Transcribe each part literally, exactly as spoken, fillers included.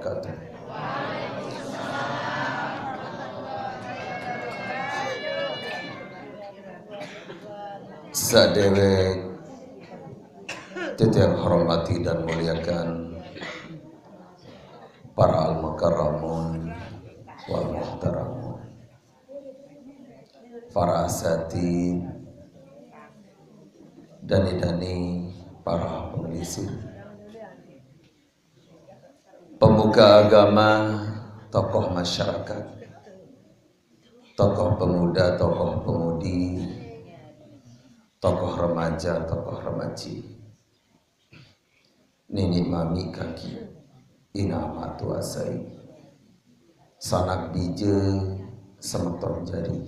wabarakatuh. Sadérék titiang hormati dan muliakan para al-mukarramun wal muhtaramun, para asatid, dani-dani, para pengelisi, pemuka agama, tokoh masyarakat, tokoh pemuda, tokoh pemudi, tokoh remaja, tokoh remaji, nini mami kaki, ina matua sai, sanak bije, semeton jari,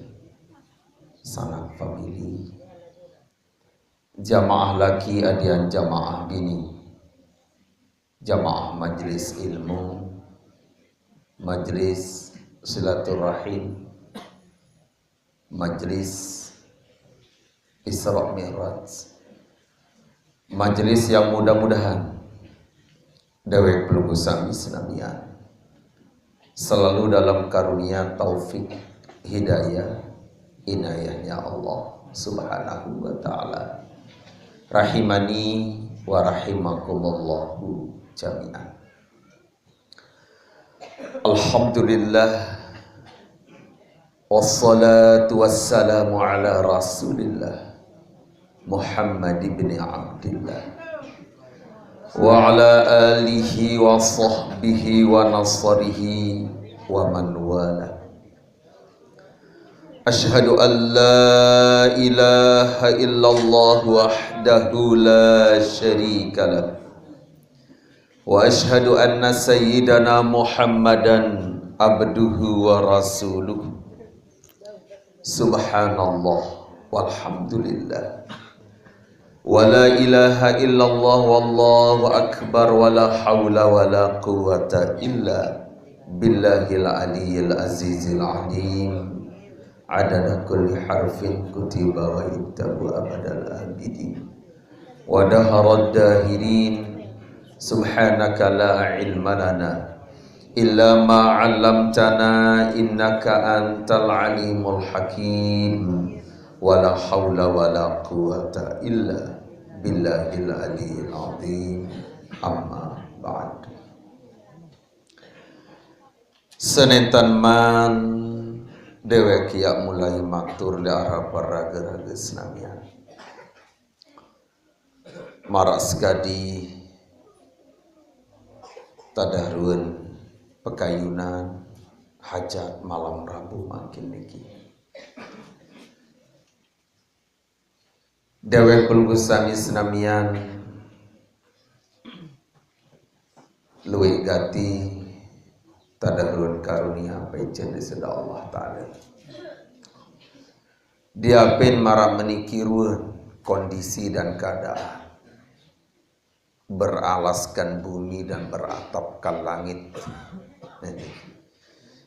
sanak famili, jamaah laki adian jamaah bini, jamaah majelis ilmu, majelis silaturahim, majelis Isra Mi'raj, majelis yang mudah-mudahan déwék pelungguh sami senamian selalu dalam karunia taufik hidayah inayahnya Allah Subhanahu wa Ta'ala. Rahimani wa rahimakumullahu jami'an. Alhamdulillah, wassalatu wassalamu ala Rasulillah Muhammad ibni Abdillah wa ala alihi wa sahbihi wa nasarihi wa man wala. Asyhadu an la ilaha illallah wahdahu la syarika lah. Wa asyhadu anna sayyidana Muhammadan abduhu wa rasuluh. Subhanallah walhamdulillah. Wa la ilaha illallah wallahu akbar wa la haula wa la quwwata illa billahil aliyyil azizil alim. Adada kulli harfin kutiba wa yuktabu abadal abidin. Wa daharad dahirin. Subhanaka la ilma lana illa ma 'allamtana innaka antal alimul hakim. Wa la haula wa la quwwata illa billahil aliyil azim. Amma ba'd. Senénten man déwék ya mulai matur li arah para raga-raga senamian. Marak sekadi tadahrun pekayunan hajat malam Rabu mangkin niki. Déwék pelungguh sami senamian luwih gati tadahrun karunia paicén Ida Allah Ta'ala. Diapin marak meniki ruwet kondisi dan keadaan beralaskan bumi dan beratapkan langit.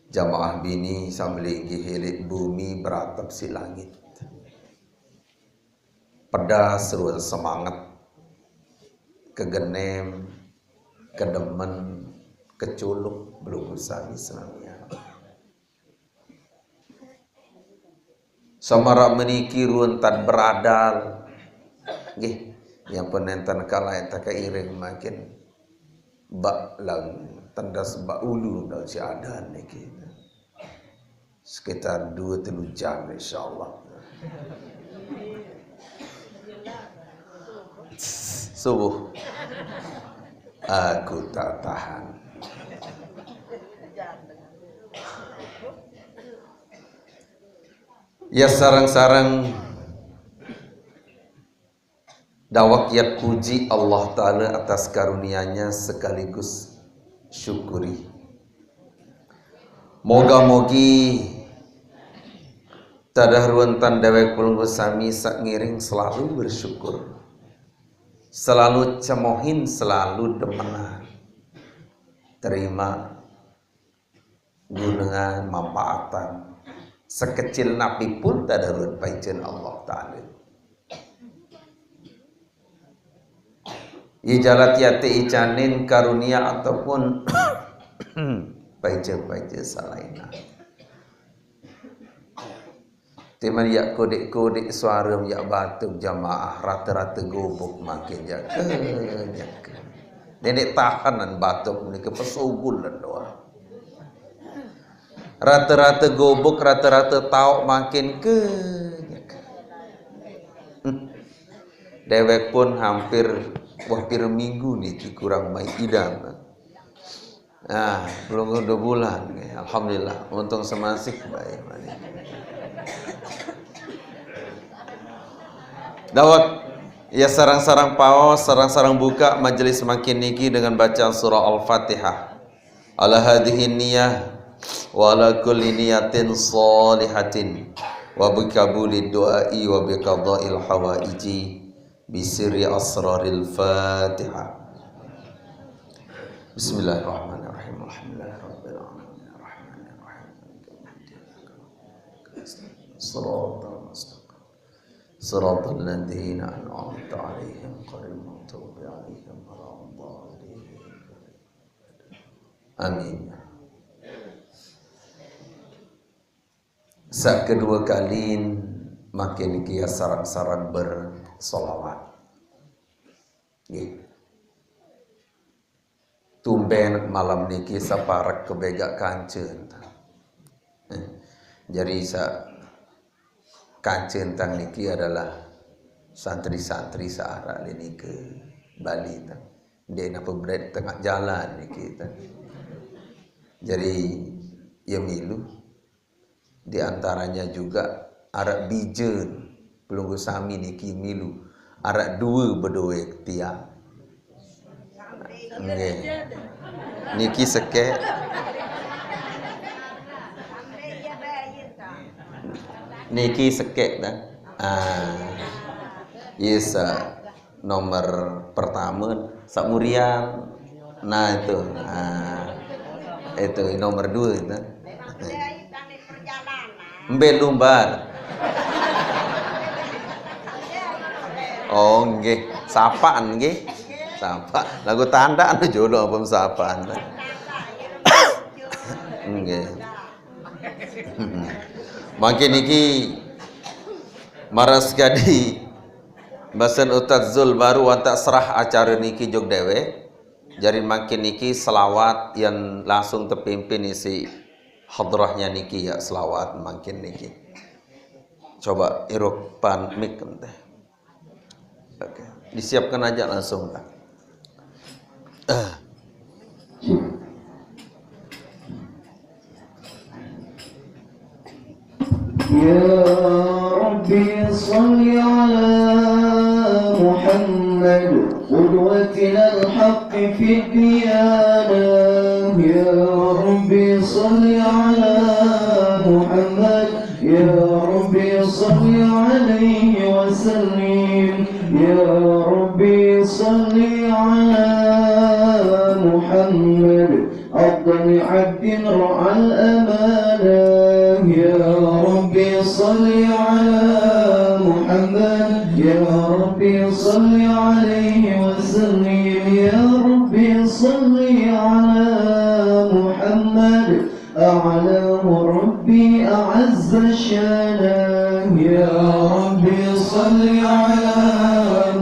Jamaah bini sambil inggih hilit bumi beratap si langit. Pedas ruwet semangat, kegenem, kedemen, keculuk belum usah senamian. Samarak meniki ruwet tan beradal. Nggih, yang penenten kala enta kairing makin bak laun tendas bak ulu daun si adan niki. Sekitar dua telu jam insyaallah. Subuh. Aku tak tahan. Ya sareng-sareng dawek yat puji Allah Ta'ala atas karunia-Nya sekaligus syukuri. Moga-mogi tadahrun tan déwék pelungguh sami sak ngiring selalu bersyukur. Selalu cemohin, selalu demenan. Terima gunungan manfaatan sekecil napi pun tadahrun paicén Allah Ta'ala. Ijalat yati icanin karunia ataupun Paija-paija salaina. Timan yak kodik-kodik suara yak batuk jamaah, rata-rata gubuk makin jaka, jaka. Nenek tahanan batuk ni ke pesugulan doang. Rata-rata gubuk, rata-rata tauk makin ke, jaka. Hmm. Dewek pun hampir, wah, pira minggu niki kurang mai idam. Ah, belum dua bulan. Alhamdulillah, untung semasih baik. Dawek, ya, sarang-sarang paos, sarang-sarang buka majelis makin niki dengan bacaan surah Al-Fatihah. Ala hadhihi niyah wa ala kulli niyatin salihatin wa bikabuli du'ai wa biqadail hawaiji bisirri asraril Fatihah. Bismillahirrahmanirrahim. Alhamdulillahirabbil alamin. Arrahmanirrahim. Maliki yaumiddin. Siratal mustaqim. Siratal ladzina an'amta alaihim ghairil maghdubi alaihim waladdallin. Amin. Sa kedua kali makin kia sarang-sarang bersolawat. Nggih. Tumben malam niki saparek kebega kancen. Eh, jadi sa kancen tang niki adalah santri-santri searah niki Bali tang. Dia napa berat tengah jalan niki tang. Jadi ya milu. Di antaranya juga araq bijen, pelungguh sami niki milu. Araq due bedoe tiang. Nggih. Niki sekek. Niki sekek dah. Ah. Yes, ah. Nomor pertama, Samurian. Nah, itu. Nah, itu nomor dua itu. Mbe lumbar. Oh, nggih. Sapaan nggih. Sapa? Lagu tanda anu jodoh apa sapaan? Nggih. Makin niki maras kadi Basen Ustaz Zul baru antak serah acara niki jog dewe. Jari makin niki selawat yang langsung terpimpin isi hadrahnya niki ya, selawat makin niki. Coba iruk pan mic teh. Oke, disiapkan aja langsung, Pak. Ah. يا رب صل على محمد قدوتنا الحق في الديانة. يا رب صل على محمد، يا رب صل عليه وسلم. يا رب صل على محمد أفضل عبد رعى الأمانة. يا رب صل على محمد، يا رب صل عليه وسلم. يا رب صل على محمد، أعلاه ربي أعز شانه. يا رب صل على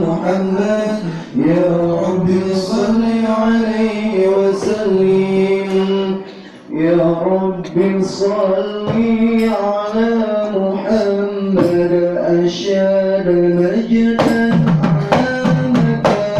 محمد، يا رب صل عليه وسلم. يا رب صل على محمد أشاد مجدا على مكانه.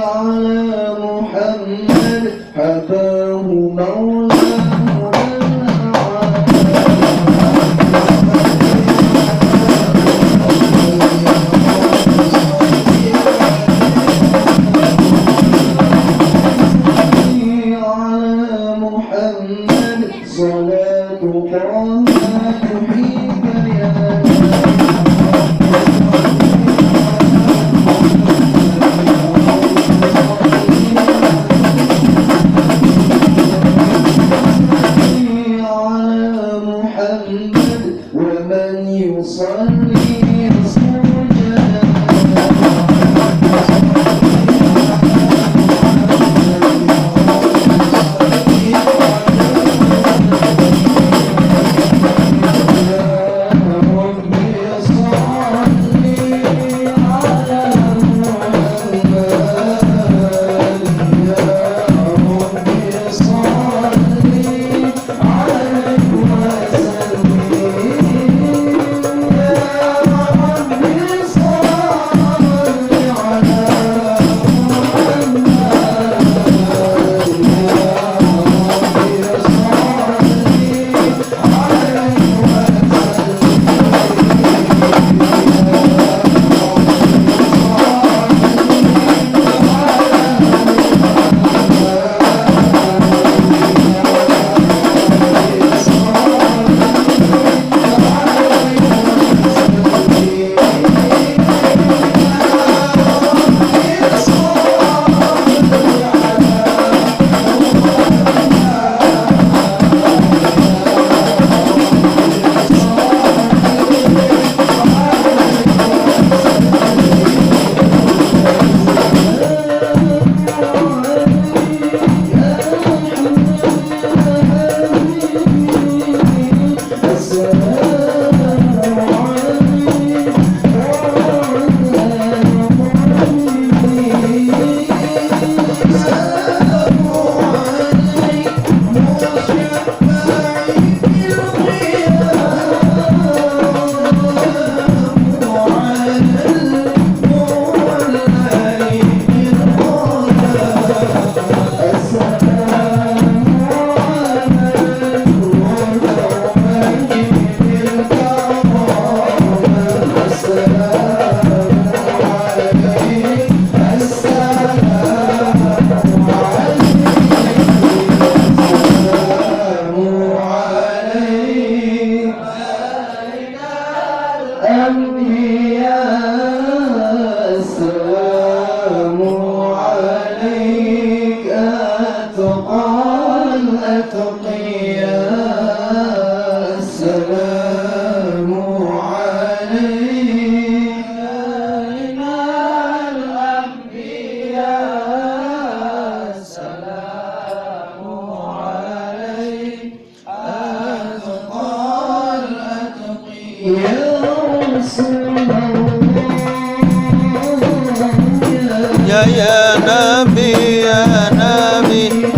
على محمد حباه مولاه يا نبي، يا نبي.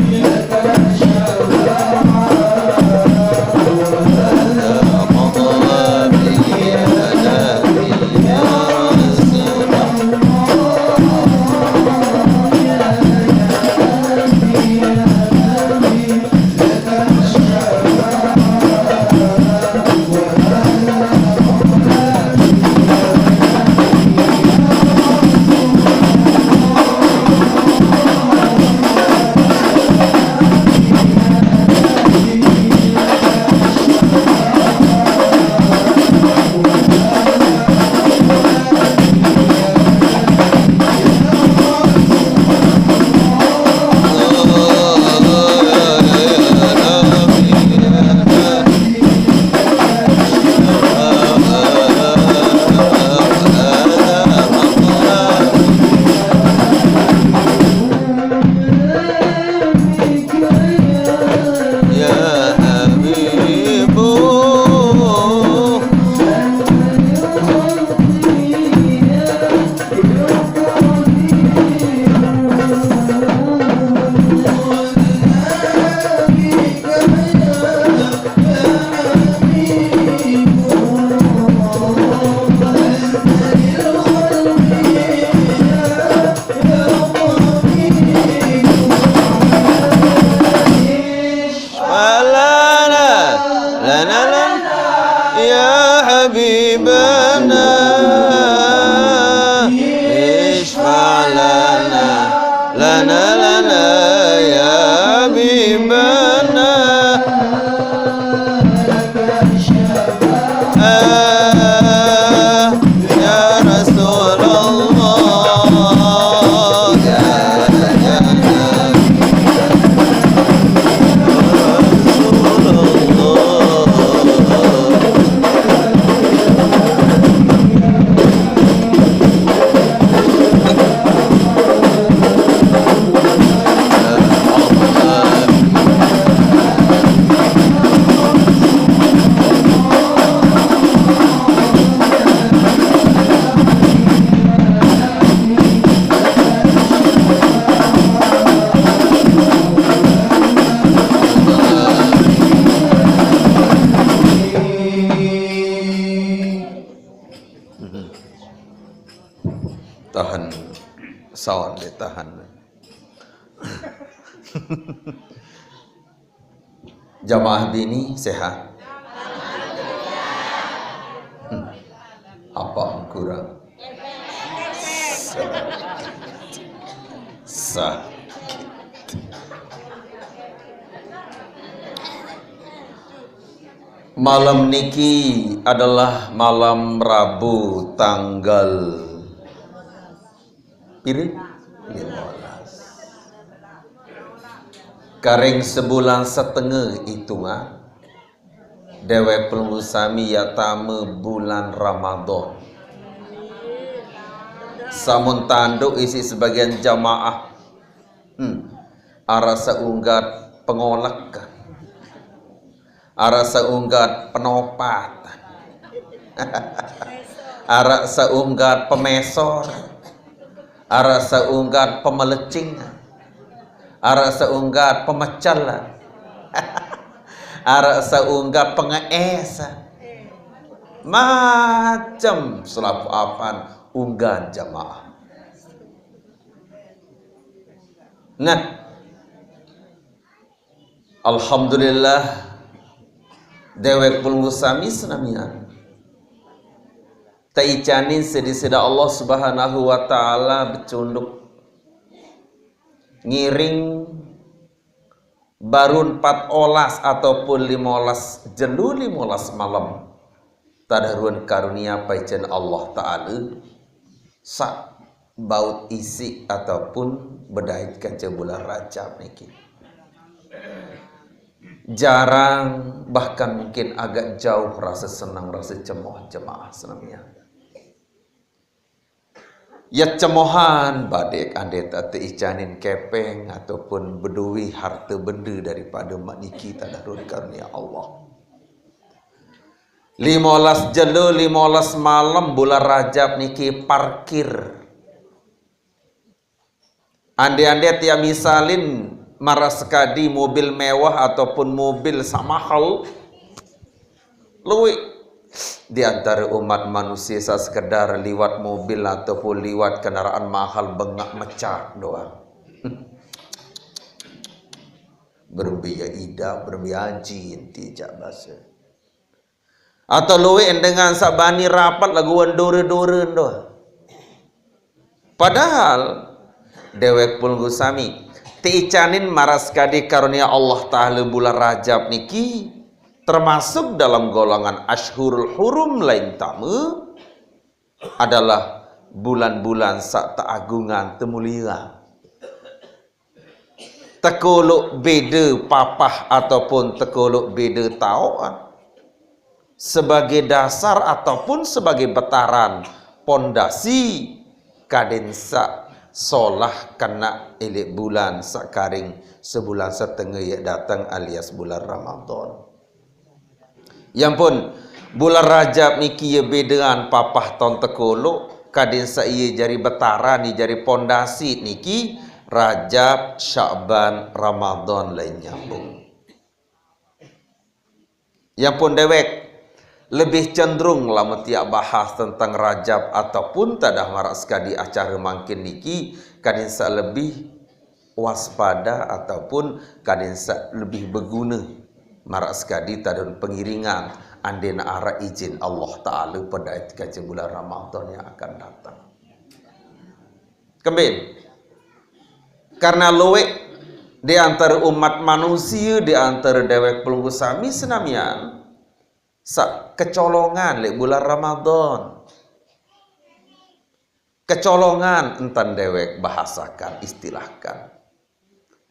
لنا، لنا، لنا، يا حبيبنا، اشفع لنا، لنا، لنا، يا حبيبنا. آه، يا رسول الله. Tahan, sawan deh, tahan. Jamaah bini sehat? Hmm. Apa kurang? Sakit. Malam niki adalah malam Rabu tanggal pira? Lima belas. Karing sebulan setengah hitungan. Dewek pelungguh sami ya tame bulan Ramadan. Samun tanduk isi sebagian jamaah. Hmm. Arasa unggat pengolek. Arasa unggat penopatan. Arasa unggat pemesor. Arasa unggat pemelecingan. Arasa unggat pemecalan. Arasa unggat pengeesan. Macem selapuapan unggat jamaah. Nah, alhamdulillah, dewek pelungguh sami senamian taicanin sidi-sida Allah Subhanahu wa Ta'ala becunduk ngiring barun empat olas ataupun lima olas jelu, lima olas malam. Tadaruan karunia paican Allah Ta'ala sa baut isi ataupun bedait kaca bulan Rajab niki. Jarang, bahkan mungkin agak jauh rasa senang, rasa cemoh jemaah senamian. Ya cemohan badek andai tak teicanin kepeng ataupun bedui harta benda daripada mak niki tadaruan karunia Allah. Lima olas jelu, lima olas malam bulan Rajab niki parkir. Ande-ande tiang misalin marak sekadi mobil mewah ataupun mobil saq mahel, lueq di antare umat manusie saq sekedar liwat mobil ataupun liwat kendaraan mahel bengaq mecaq doang. Berembe ie idap, berembe aji, enti jaq base. Atau lueq dengan saq bani rapet laguq wah ndore-ndore doang. Padahal deweq pelungguh sami, teicanin marak sekadi karunia Allah Taala, bulan Rajab niki termasuk dalam golongan Asyhurul Hurum lain tame, adalah bulan-bulan saq teagungan, temuliean. Tekoloq bede papah ataupun tekoloq bede taoq, sebagai dasar ataupun sebagai betaran, pondasi, kadin saq solah kenaq eleq bulan saq karing sebulan setenge ie dateng alias bulan Ramadan. Yampun, bulan Rajab niki ie bedean papah taun tekoloq, kadin saq ie jari betaran, ie jari pondasi niki Rajab, Sya'ban, Ramadan lain nyambung. Yampun deweq lebih cenderung lamun tiang bahas tentang Rajab ataupun tadah marak sekadi acare mangkin niki, kadin saq lebih waspada ataupun kadin saq lebih begune marak sekadi tadon pengiringan, andin araq ijin Allah Taala pedait kance bulan Ramadan yang akan datang. Kembin, karena lueq di antare umat manusie, di antare deweq pelungguh sami senamian, saq kecolongan leq bulan Ramadan. Kecolongan entan deweq bahasakan, istilahkan.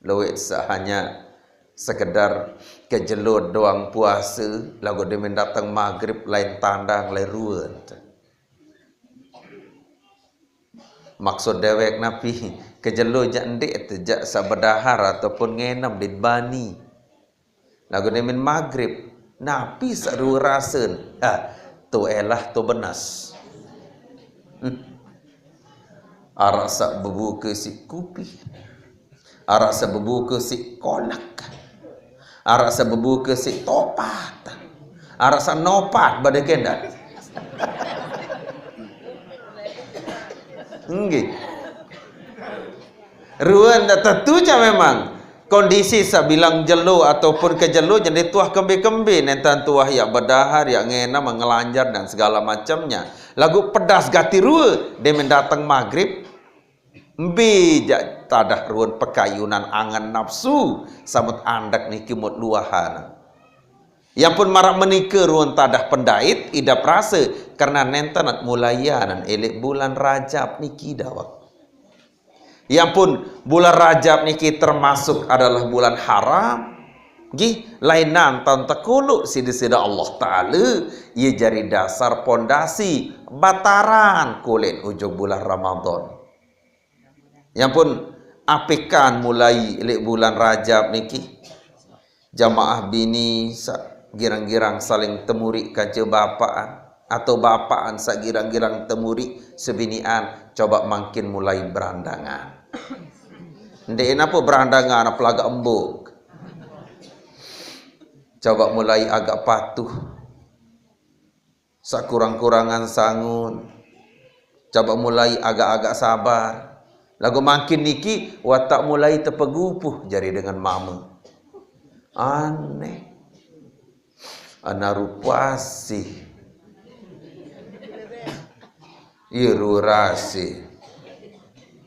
Lueq saq hanya sekedar kejelo doang puase, laguq demen dateng magrib lain tandang, lain ruen. Maksud deweq napi? Kejelo jaq ndeq te jaq saq bedahar ataupun ngenem ndeq bani. Laguq demen magrib, napi saq rue rasen? Ah, to elah to benas. Hmm. Araq saq bebuke siq kupi. Araq saq bebuke siq kolek. Araq saq bebuke siq topat. Araq saq nopat bade kendat. Nggih. Ruen ndak tetu jaq memang. Kondisi saq bilang jelo ataupun kejelo jende tuah kembe-kembe, nentan tuah yaq bedahar, yaq ngenem, ngelanjar dan segala macamnya. Laguq pedas gati rue, demen dateng magrib, mbe jaq tadah ruen pekayunan angen napsu, samut andek niki mut luahan. Yampun maraq menike ruen tadah pendait idap rase, karena nenten mulaian eleq bulan Rajab niki dawek. Yampun, bulan Rajab niki termasuk adalah bulan haram. Nggih, lainan taun tekoloq side-side Allah Taala, ie jari dasar pondasi bataran kulen ujung bulan Ramadan. Yampun, apikan mulai leq bulan Rajab niki. Jamaah bini saq girang-girang saling temuriq kance bapaqan, atau bapaqan saq girang-girang temuriq sebiniqan, coba mangkin mulai berandangan. Ndeq nape berandangan, pelagak embung. Coba mulai agak patuh. Sekurang-kurangan sangun. Coba mulai agak-agak sabar. Laguq mangkin niki watak mulai tepegupuh jari dengan mame. Aneh. Ana rupasi. Ie rurasi.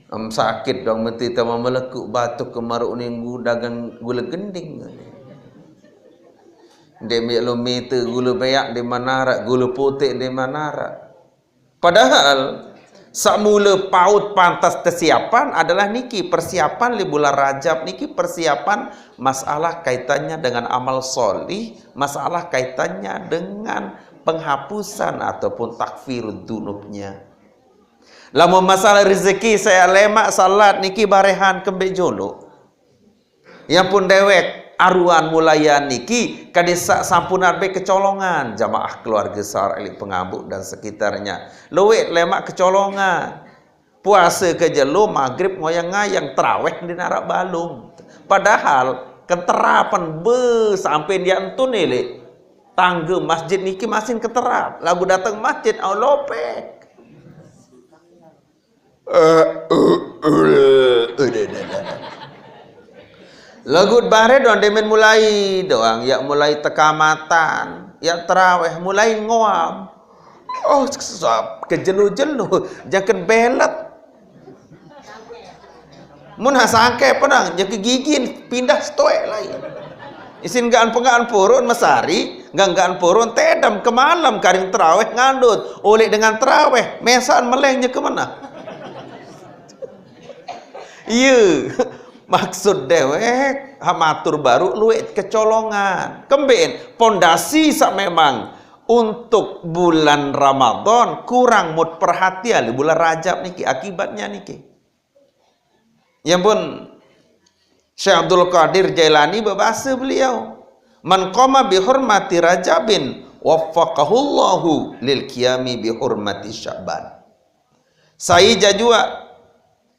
Em sakit dong menti tama melekuk batuk kemaruk ninggu dagang gula gending. Ndeq miq lo mite gule beaq ndeqman araq, gule puteq ndeqman araq. Padahal saq mule paut pantas tesiapan adalah niki, persiapan leq bulan Rajab niki persiapan masalah kaitannya dengan amal solih, masalah kaitannya dengan penghapusan ataupun takfirud dunubnya. Lamun masalah rezeki, saq lemaq salat niki barehan kembeq jolo. Yampun deweq aruan mulaian niki kadi saq sampunat beq kecolongan, jamaah keluarge saq araq leq Pengambuk dan sekitarnya. Lueq lemaq kecolongan. Puasa kejelo, maghrib ngoyang-ngayang, teraweh di narak balung. Padahal keterapan be sampai dia entun elek. Tangga masjid niki masin keterap. Lagu datang masjid, au lopek. Lagu bare doang demen mulai doang, ya mulai tekamatan, ya teraweh, mulai ngoam. Oh, sap, kejelu-jelu, jangan belet. Mun hasangke penang, jangan gigin, pindah stoek lain. Isin gaan pengaan purun mesari, ganggaan purun tedem ke malam karing teraweh ngandut. Oleh dengan teraweh, mesaan melengnya ke mana? Iya, maksud dewek, hamatur baru luwek kecolongan. Kemben, pondasi sak memang untuk bulan Ramadan kurang mut perhatian bulan Rajab niki akibatnya niki. Ya pun, Syekh Abdul Qadir Jailani berbahasa beliau, "Man qama bi hurmati Rajabin waffaqahullahu lil qiyami bi hurmati Sya'ban." Sai jajua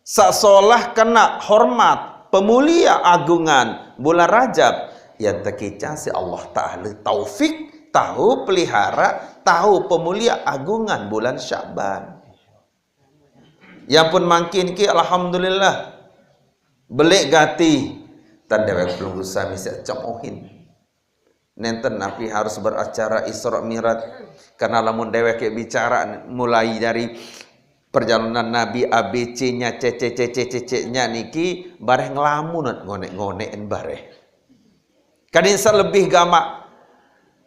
sak solah kena hormat pemulia agungan bulan Rajab, yang tekicah si Allah Ta'ala taufik, tahu pelihara, tahu pemulia agungan bulan Sya'ban. Ya pun mangkin ki, alhamdulillah. Belik gati, tan dewek pelungguh sami sek cemohin. Nenten napi harus beracara Isra Mi'raj. Karena lamun dewek ke bicara mulai dari perjalanan Nabi A B C-nya, C C C C C-nya niki bareh ngelamun, ngonek-ngonek bareh. Kadin sa lebih gamak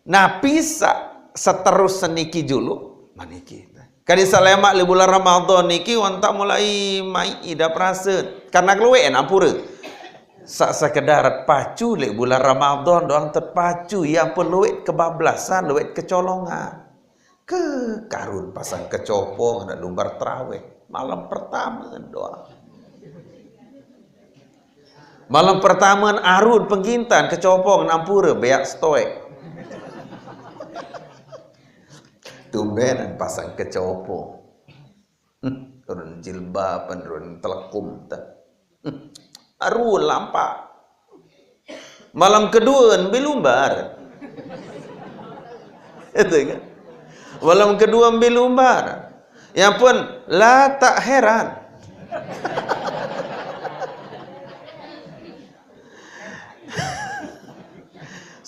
napi sa seterus seniki julu maniki. Kadin sa lemak li bulan Ramadan niki wanta mulai mai ida perasa. Karena keluwen ampura. Sak sekedar pacu li bulan Ramadan doang terpacu, ya pun luwek kebablasan, luwek kecolongan. Ke karun pasang kecopong nak lumbar teraweh. Malam pertama doang. Malam pertama arun penggintan kecopong nampura beak stoek. Tumbenan pasang kecopong. Hmm, run jilbab, run telekum ta. Hmm, arun lampak. Malam kedua, embi lumbar. Itu kan. Malam kedua, embi lumbar. Ya pun, la tak heran.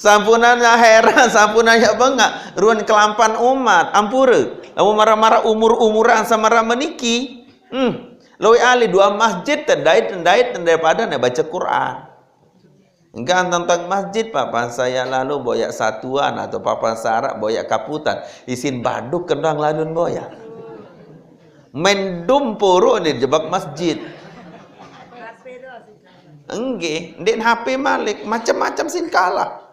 Sampunan ya heran, sampunan ya bengak. Ruan kelampan umat, ampura. Lamun marah-marah umur-umuran sama meniki. Hmm. Luwek ali dua masjid tendait, tendait, tendait pada nak baca Quran. Enggan tentang masjid, papan saya lalu boyak satuan atau papan sarak boyak kaputan. Isin baduk kendang lalun boyak. Main dum puruk ni jebak masjid. Enggih, ndik H P malik, macam-macam sin kalah.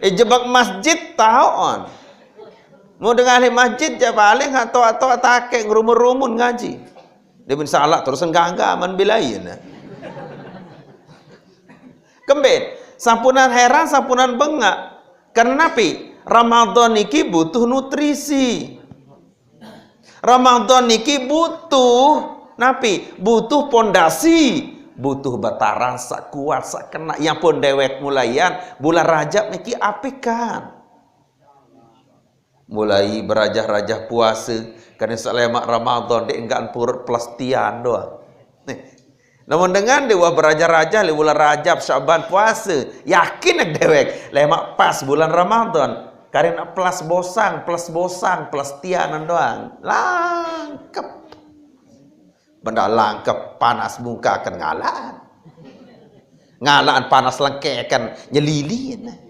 Eh, jebak masjid tahu on. Mau dengar ahli masjid je paling atau atau take ngerumun-rumun ngaji. Dia bin salah terus enggak-enggak man bilain. Kembali, sampunan heran, sampunan bengak. Karena napi? Ramadan niki butuh nutrisi. Ramadan niki butuh napi? Butuh pondasi, butuh bataran sak kuat sak kena. Yang pun dewek mulaian bulan Rajab niki apikan. Mulai berajah-rajah puasa, karena selemak Ramadan dek enggan purut pelastian doang. Nih. Namun dengan dewa berajah-rajah li bulan Rajab, Syaban, puasa, yakin dewek lemak pas bulan Ramadan. Karena plus bosang, plus bosang, plus tianan doang. Langkep. Benda langkep panas muka kan ngalaan. Ngalaan panas lengke kan nyelilin.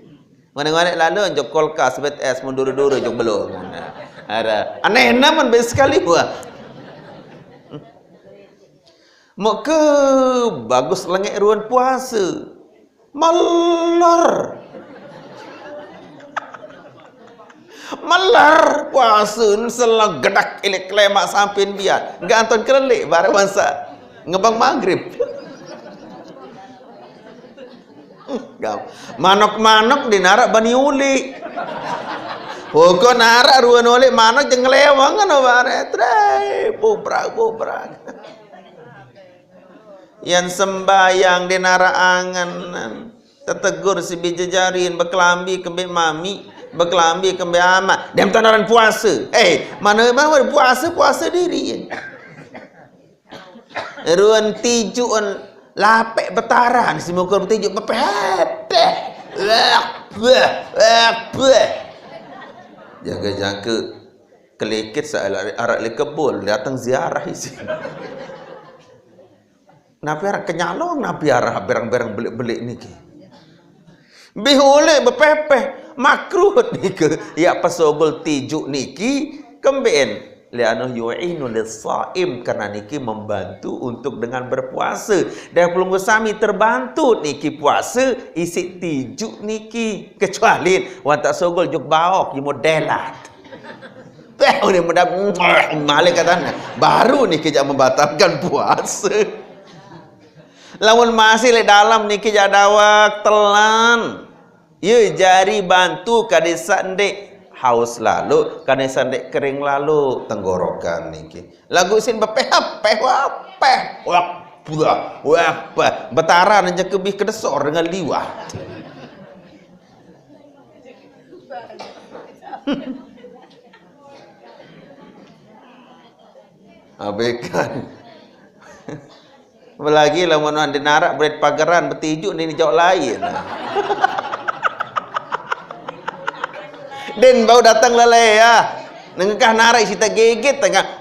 Mana-mana lalu jok kulkas bet es mundur-duru jok belum. Ada aneh naman bet sekali buah. Maka bagus lengek ruan puasa. Meler. Meler puasa selegedak ilik lemak sampin biar. Enggak anton kelelik bareng masa ngebang maghrib. Manok-manok dinarak bani uli. Pokok narak ruan oleh manuk jenglewang kan bare. Tre, bubrak, bubrak. Yang sembayang di narak angan. Tetegur si bijejarin, bekelambi kembe mami, bekelambi kembe amak. Dem tanaran puasa. Eh, mana mana puasa, puasa diri. Ruan tijuk on lapek betaran, si mukur tijuk bepepeh. Wah, wah, wah, wah. Jaga-jaga kelekit sa arak, arak le kebul, datang ziarah isi. Napi arak kenyalong, napi arak berang-berang belik-belik niki. Bih ulih bepepeh, makruh niki. Ya pesogol tijuk niki, kemben. Lianu yu'inu lis-shaim, karena niki membantu untuk dengan berpuasa. Dan pelungguh sami terbantu niki puasa, isi tijuk niki. Kecuali, wan tak sogol juk baok, ya modelat. Teh, udah mudah, malik katanya. Baru niki jak membatalkan puasa. Lamun masih le dalam niki jak dawak telan. Ye jari bantu kade sandek haus lalu, kade sandek kering lalu tenggorokan niki. Lagu sin bepeh, peh, wah, peh, wah, wah, wah, peh. Betaran aja kebih kedesor dengan liwat. Abaikan. Apalagi lamun wan dinarak berit pageran betijuk ni jauh lain. Din bau datang lele ya. Nengkah narak sita gigit tengah.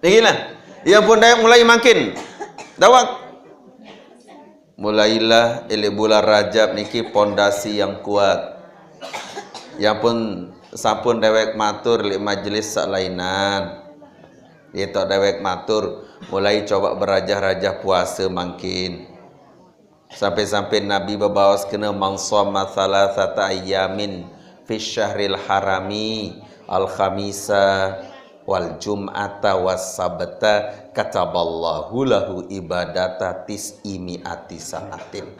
Beginilah. Ia pun daya mulai makin. Dawak. Mulailah ili bulan Rajab niki pondasi yang kuat. Yang pun sampun dewek matur li majelis salainan. Itu dewek matur, mulai coba berajah-rajah puasa mangkin. Sampai-sampai Nabi bebaos kena, "Man shoma thalathata ayyamin fi syahril harami al khamisa wal jum'ata was sabta kataballahu lahu ibadata tis'i mi'ati sanatin."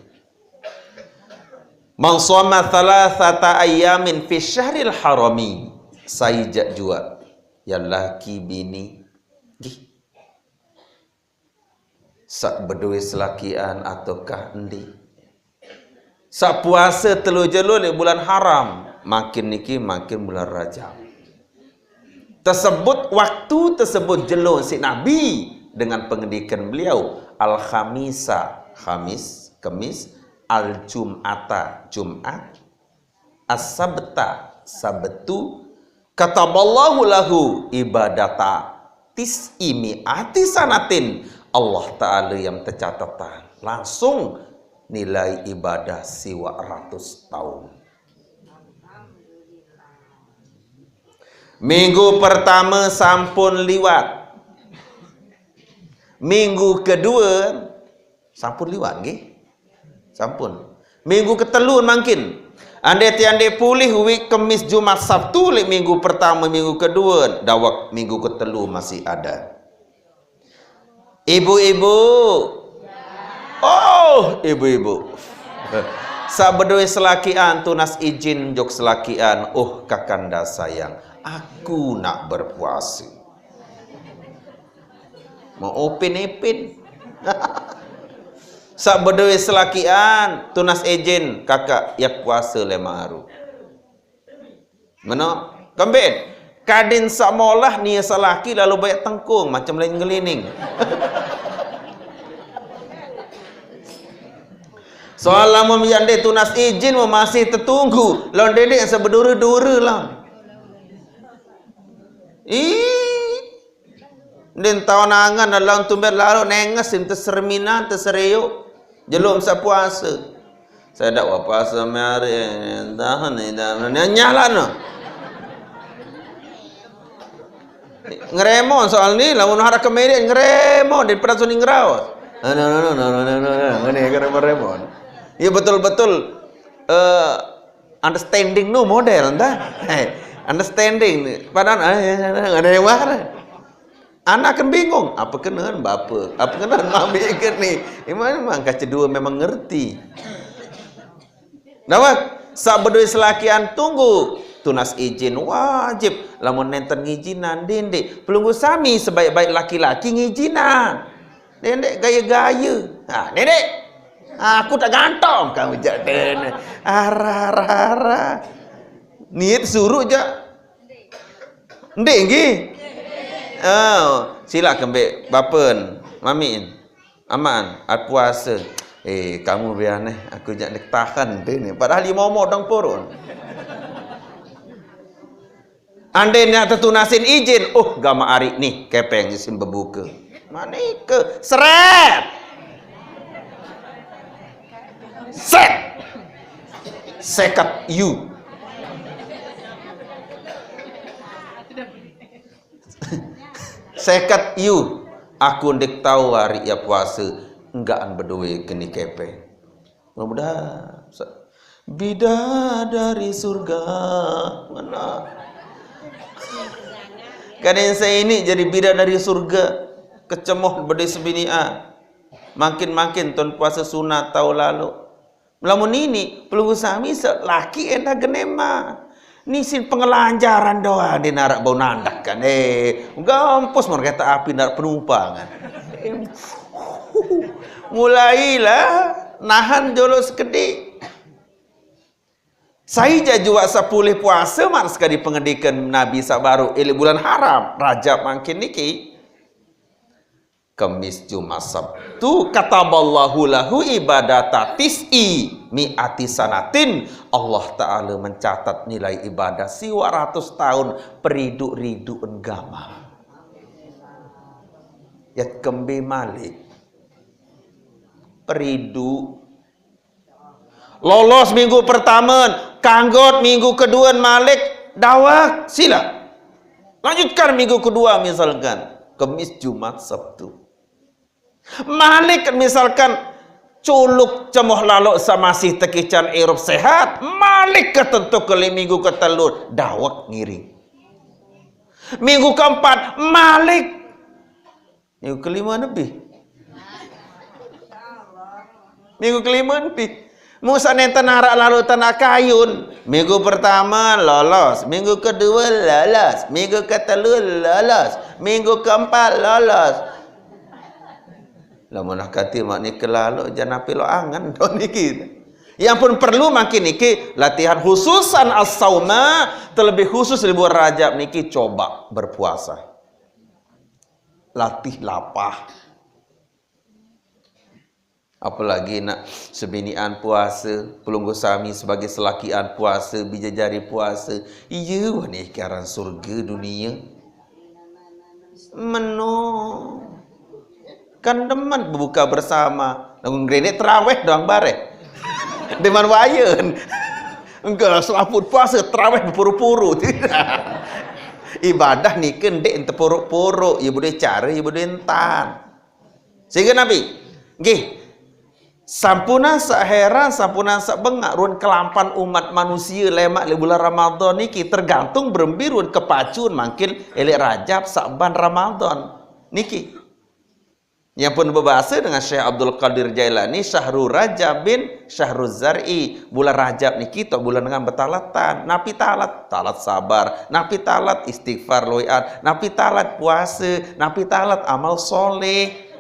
"Man shoma thalathata ayyamin fi syahril harami." Sai jak jua. Ya laki bini. Gih. Sak beduwe selakian ataukah endi? Sak puasa telu jelo li bulan haram, makin niki makin bulan Rajab. Tersebut waktu tersebut jelo si Nabi dengan pengendikan beliau, al-khamisa, Khamis, Kemis, al-jum'ata, Jumat, as-sabta, Sabtu, kataballahu lahu ibadata tis'i mi'ati sanatin. Allah Ta'ala yang tercatatan langsung nilai ibadah siwa ratus tahun. Minggu pertama sampun liwat. Minggu kedua sampun liwat, nggih? Sampun. Minggu ketelu mangkin. Ande tiang de pulih week Kemis, Jumat, Sabtu, lek minggu pertama, minggu kedua, dawek minggu ketelu masih ada. Ibu-ibu. Oh, ibu-ibu. Sak bedoe selakian tunas izin jok selakian, "Oh, kakanda sayang, aku nak berpuasa." Mau opin-ipin. Sak bedoe selakian tunas izin, "Kakak, yak puasa le maru." Meno, kemben. Kadin sak molah nia salaki lalu banyak tengkung, macam lain ngelining. Soal lamun yang de tunas izin mau masih tetunggu, lawan dede yang sebedure-dure lah. Ih, din taun angan lawan tumben lalu nenges, teserminan, tesereyuk. Jelum sak puasa. Saya dak wapasa mari, tahan ni, dah nyala no. Ngeremon soal ni, lamun harap kemerian ngeremon, daripada suning raos. Ngene ngeremon-remon. Ya betul-betul, eh, understanding no model, entah. Hei, understanding ni. Padahal, eh, ada yang marah. Anak kan bingung, apa kena bapa, apa kena mami ke ni? Memang, memang kaca dua memang ngerti. Nampak? Saq bedoe selakian tunggu. Tunas izin wajib. Lamun nenten ngijinan, dendeq. Pelungguh sami sebaik-baik laki-laki ngijinan. Dendeq gaya-gaya. Ha, dendeq. Aku tak gantong kamu jak tene. Ara, ara, ara. Niat suruh jak. Ndeq nggih. Oh, silaq kembeq bapen, mamiqn. Aman, at puase. Eh, kamu biar neh, aku jak dek tahan deh nih. Padahal ie momot dong purun. Andai nyak tetunasin izin, oh, gamaq ariq nih, kepeng isin bebuke. Manike, seret. Set. Seket yu. Seket yu. Aku ndeq tao ariq ie puase, enggaqn bedoe keni kepeng. Mudah-mudahan. Bidadari surga. Mana? Kadang saya ini jadi bidadari surga. Kecemoh bedoe sebinian. Makin-makin ton puase sunat tao lalo. Melamun ini, pelungguh sami selaki endah genema. Nisin pengelanjaran doang, ndeq naraq bau nandak kan. Eh, gampus mun kereta api naraq penumpang kan. Mulailah nahan jolo sekediq. Sai jaq juaq sepulih puase, maq sekadi pengediken Nabi saq baruq, eh, leq bulan haram, Rajab mangkin niki. Kemis, Jumat, Sabtu, kataballahu lahu ibadata tis'i mi'ati sanatin. Allah Ta'ala mencatat nilai ibadah siwaq ratus taun periduq-riduqn gamaq. Yat kembe maliq. Periduq. Lolos minggu pertame, kanggot minggu kedue, maliq, dawek, silaq. Lanjutkan minggu kedua, misalkan Kemis, Jumat, Sabtu. Maliq, misalkan culuk cemoh laloq saq masih tekican irup sehat, maliq ketentu keliq minggu ketelu, dawek ngiring. Minggu keempat, maliq. Minggu kelime nepi. Minggu kelime nepi. Musa nenten araq lalo tanak kayun. Minggu pertame lolos, minggu kedue lolos, minggu ketelu lolos, minggu keempat lolos. Lamun kati maq nike lalo, jangan napi lo angen do niki. Yang pun perlu mangkin niki latihan khususan as-sauma, terlebih khusus libur Rajab niki coba berpuasa. Latih lapah. Apalagi nak sebinian puase, pelungguh sami sebagai selakian puase, bijajari puase. Iye, wani karan surge dunie. Meno. Kan demen bebuka bersama. Lamun ngerenek terawih doang bareh. Demen wayen. Engke selaput puase terawih bepuru-puru. Ibadah nike ndeq tepuru-puru, ye bedoe care, ye bedoe entan. Sehingga Nabi, nggih, sampunan saq heran, sampunan saq bengaq, ruen kelampan umat manusie lemaq leq bulan Ramadan niki, tergantung berembe ruen kepacun mangkin eleq Rajab, Sa'ban, Ramadan. Niki. Yang pun bebase dengan Syekh Abdul Qadir Jailani, syahru Rajabin syahru zar'i. Bulan Rajab niki toq bulan dengan betaletan. Napi talet? Talet sabar. Napi talet? Istighfar lueqan. Napi talet? Puase. Napi talet? Amal soleh.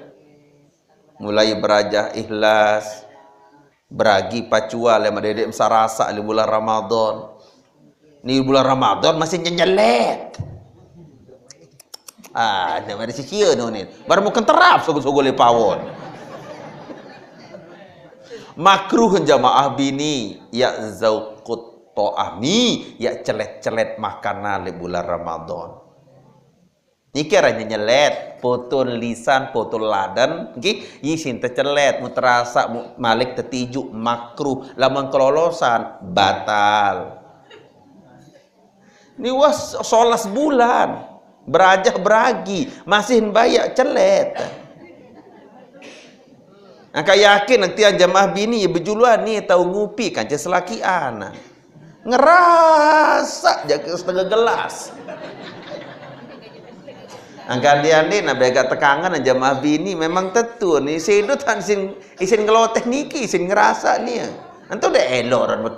Mulai berajah ikhlas. Beragi pacual leman dedeq mesaq rasaq leq bulan Ramadan. Ni bulan Ramadan masih nyenyelet. Ah, dia mari sisia no ni. Baru mungkin terap sogo-sogo leq pawon. Makruh jamaah bini, ya zauqut ta'ami, ya celet-celet makanan leq bulan Ramadan. Niki aran nyenyelet, poton lisan, poton laden, nggih, isin tecelet, mun terasaq, mu-, maliq tetijuk, makruh. Lamun kelolosan, batal. Ni wah solas bulan, berajah beragi, masih mbayaq celet. Angkaq yakin tiang jemaah bini ye bejuluan ni tao ngupi kance selakian. Ngerasaq jaq setenge gelas. Angkadian deh, nah, bega tekangan aja mah bini memang tetu nih. Sidut han isin, isin ngeloteh niki, isin ngerasa nih ya. Entu deh eloran bet.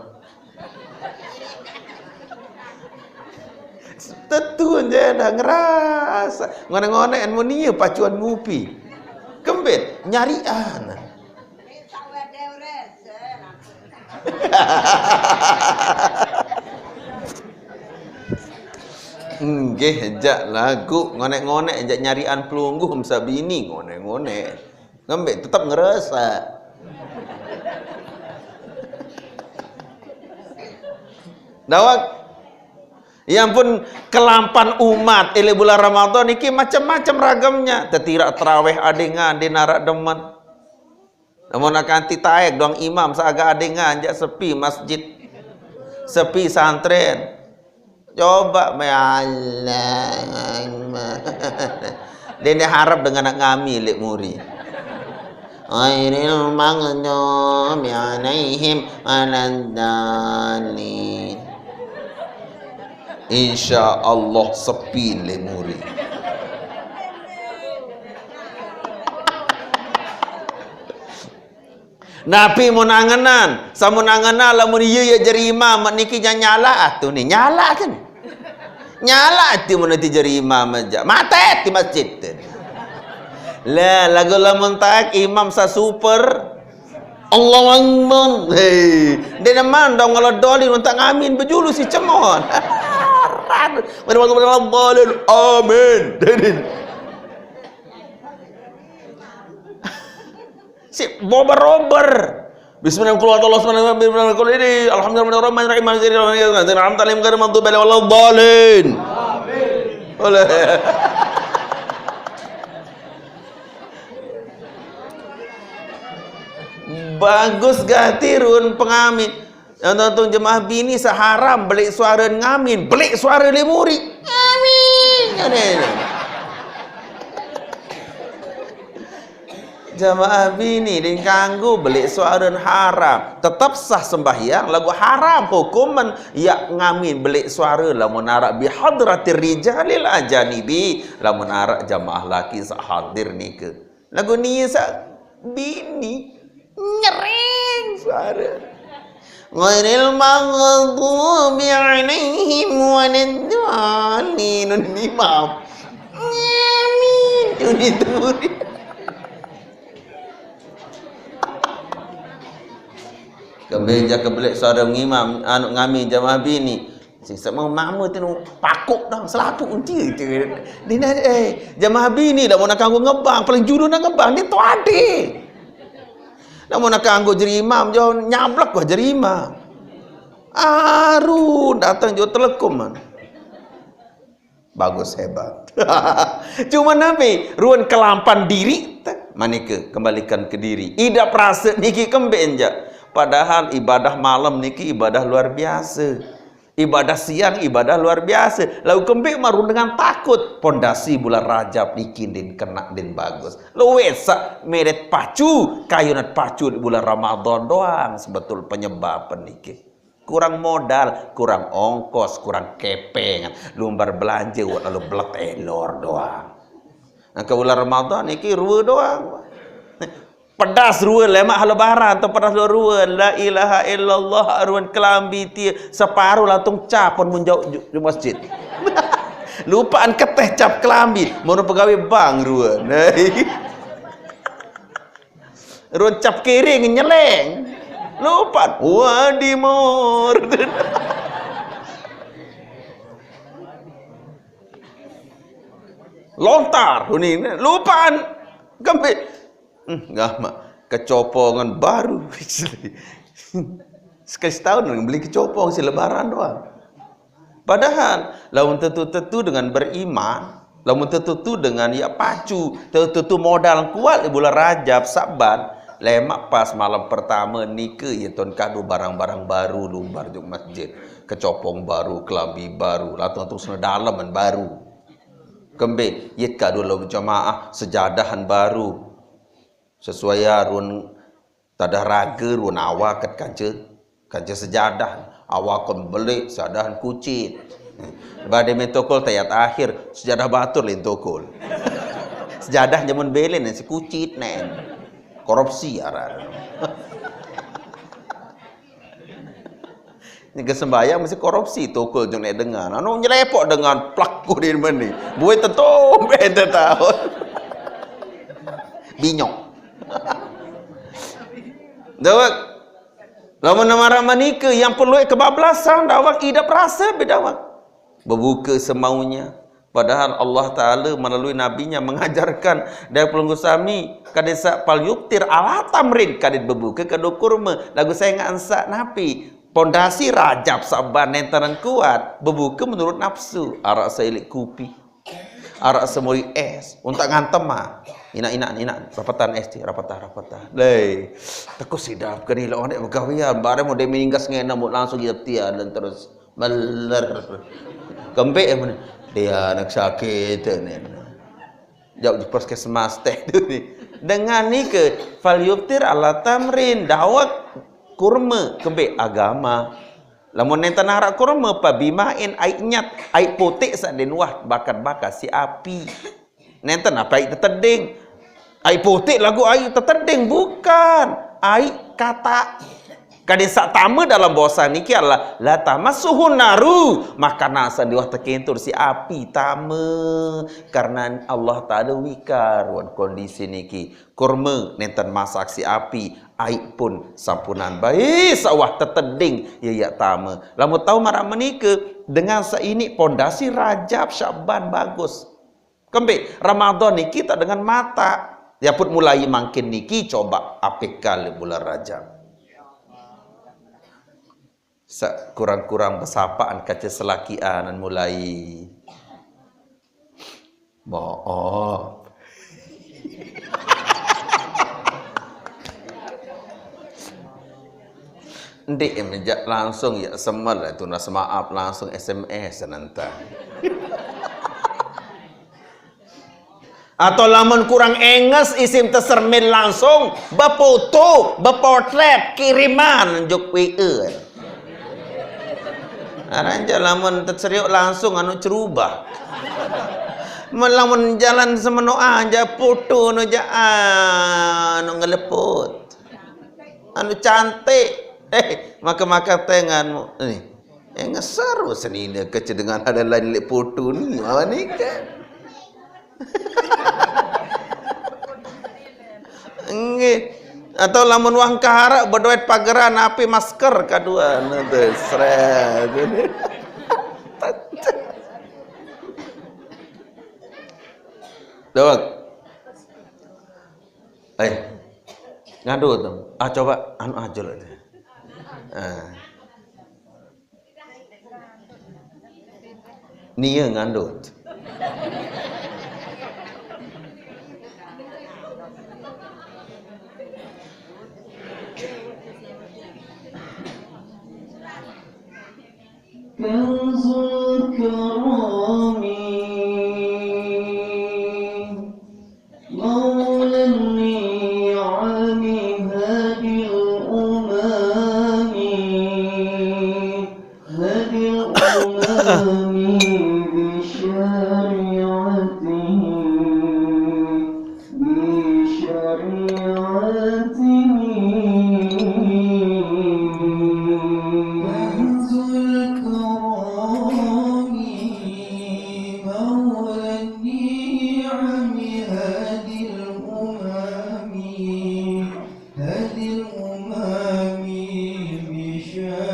Tetu aja dah ngerasa. Ngone-ngone en munie pacuan mupi. Kembet, nyarian. Nggih, jak lagu ngonek-ngonek, jak nyarian pelungguh mesa bini ngonek-ngonek. Ngembek tetap ngerasa. Dawak. Ya ampun, kelampan umat ele bulan Ramadan iki macam-macam ragamnya. Tetirak terawih adengan, di narak demen. Namun akan ti taek doang imam seagak adengan, jak sepi masjid. Sepi santren. Coba me Allah. Dene harap dengan anak ngami lek muri. Ghairil maghdubi alaihim waladdallin. Insya Allah sepi lek muri. Napi mun angenan, samun angenan lamun ieu ya jeri imam niki nya nyala atuh nih, nyala kan. Nyala atuh mun nanti jeri imam aja. Mate di masjid. Lah, lagu lamun taek imam sa super. Allahu Akbar. Hei, dia neman dong kalau doli untuk ngamin bejulu si cemon. Amin. Si bober-ober. Bismillahirrahmanirrahim. Alhamdulillahirrahmanirrahim. An'amta alaihim ghairil maghdubi alaihim waladdallin. Oleh. Bagus gati run pengami. Yang tonton jemaah bini seharam belik suara ngamin, belik suara lemuri. Amin. Jamaah bini ding kanggo belik suara haram. Tetap sah sembahyang, lagu haram hukuman ya ngamin belik suara lamun arak bihadratir rijalil ajanibi, lamun arak jamaah laki sak hadir nika. Lagu nia sak bini nyering suara. Ghairil maghdubi alaihim waladdallin. Nun imam. Amin. Nun itu. Kembali jaga belik suara ngimam, anu ngami jamaah bini. Sing sama mama tu pakuk dong selapu unti tu. Dina eh jamaah bini dah mau nak kanggo ngebang, paling juru nak ngebang ni tu ade. Dah mau nak kanggo jeri imam, jauh nyablak gua jeri imam. Aru datang jauh telekum man. Bagus hebat. Cuma nabi ruan kelampan diri teh, manike kembalikan ke diri. Idap rasa niki kembe enja. Padahal ibadah malam niki ibadah luar biasa. Ibadah siang ibadah luar biasa. Lalu kembe marun dengan takut. Pondasi bulan Rajab niki din kena din bagus. Luwes sak meret pacu, kayunat pacu di bulan Ramadan doang sebetul penyebab niki. Kurang modal, kurang ongkos, kurang kepeng, lumbar belanja wak lalu belet elor doang. Nah, ke bulan Ramadan niki rua doang. Pedas rua lemak lebaran atau pedas rua, rua. La ilaha illallah, aruan kelambi tia separuh langsung capon menjauh di masjid. Lupaan keteh cap kelambi, mau pegawai bank rua. Nah, runcap kiring nyeleng. Lupa. Wadi mor. Lontar ini lupaan. Kembe. Hmm, nggak mak. Kecopongan baru. Sekali setahun beli kecopong si lebaran doang. Padahal lamun tetu-tetu dengan beriman, lamun tetu-tetu dengan ya pacu, tetu-tetu modal kuat di bulan Rajab, Saban, lemak pas malam pertama nike ya tuan kado barang-barang baru lumbar juk masjid, kecopong baru, kelambi baru, latung-latung sena daleman baru. Kembe, ya kado lo jamaah sejadahan baru. Sesuai arun Tadah raga ruan awa ket kanca, kanca sejadah. Awa kon belik sejadah kucit. Bade main tokol tayat akhir, sejadah batur lain tokol. Sejadah jaman belen si kucit nen. Korupsi arah. Ini kesembayang mesti korupsi tokol jong nek dengan. Anu nyelepok dengan plak ku di meni. Buat tetombe ente tahu. Binyok. Dawak. Lamun maraq menike, yang perlu kebablasan, dawak idap rasa be dawak. Bebuka semaunya. Padahal Allah Ta'ala melalui Nabi-Nya mengajarkan, dawai pelungguh sami, kade saq fal yuftir ala tamrin, kade bebuka kadu kurma. Laguq sai ngaq ensaq napi? Pondasi Rajab Sa'ban nenten kuat, bebuka menurut nafsu, araq saq ileq kupi. Araq semuri es, untaq ngantem ah. Inaq, inaq, inaq, rapetan es ti, rapetan, rapetan. Lei, tekus idap kene lo oneq begawean, bareng mode minggas ngene mut langsung idap tian dan terus meler. Kembeq ya mene. Dia anak sakit ni. Jauh di puskesmas teh tu ni. Dengan nike, fal yuftir ala tamrin, dawek kurma, kembeq agama. Lamun nenten araq kurma, fa bima'in, aiq nyat, aiq puteq saq den uah bakar-bakar siq api. Nenten ape aiq teteding. Aiq puteq laguq aiq teteding, bukan. Aiq katak. Kade saq tame dalam bosan niki adalah la tamassuhun naru, makanan saq den uah tekentur siq api tame. Karena Allah Taala wikar wan kondisi niki. Kurma nenten masak siq api, aiq pun sampunan bae saq uah teteding, ye yaq tame. Lamun tao maraq menike, dengan saq iniq pondasi Rajab, Syaban bagus. Kembeq, Ramadan niki taq dengan mataq. Ye pun mulai mangkin niki coba apekal bulan Rajab. Sekurang-kurang besapaqan kance selakian mulai. Maaf. Ndeq mejaq langsung ye semel tunas maaf, langsung S M S nenten. Atau lamun kurang enges isim tesermin langsung, befoto, bepotret, kiriman juk W A. Aran jaq lamun teserioq langsung anu cerubah. Men lamun jalan semenoq aja foto nu jaq anu ngeleput. Anu cantik. Eh, maka-maka tenganmu. Ni. Yang ngeser senine kece dengan ada lain leq foto ni. Awa ni kan. Nggih. Atau lamun wah engkah araq bedoet pageran api masker kaduan. Nah, tu, sret. Dawek. Eh. Ngandut tu. Ah, coba anu ajul tu. Ah. Nia ngandut. كنز الكرام مولى النعم هادي الأمم، هادي الأمم بشريعته، بشريعته. كنز الكرام مولى النعم هادي الأمم، هادي الأمم بشريعته،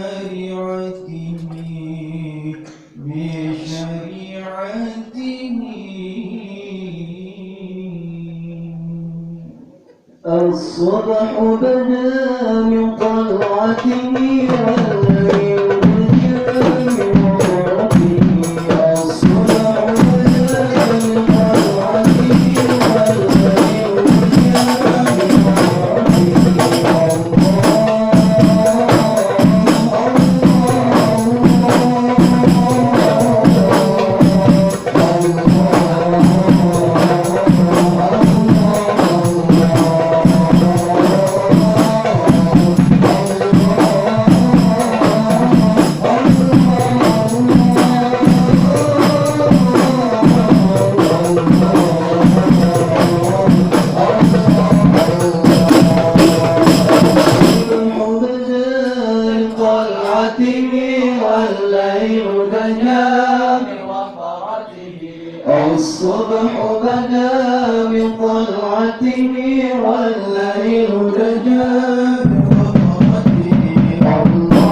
بشريعته. الصبح بدا من طلعته والليل جاء من غربه. الصبح بدا من طلعته والليل جاء من غربه. الصبح بدا من طلعته والليل دجى بفطرته. الله.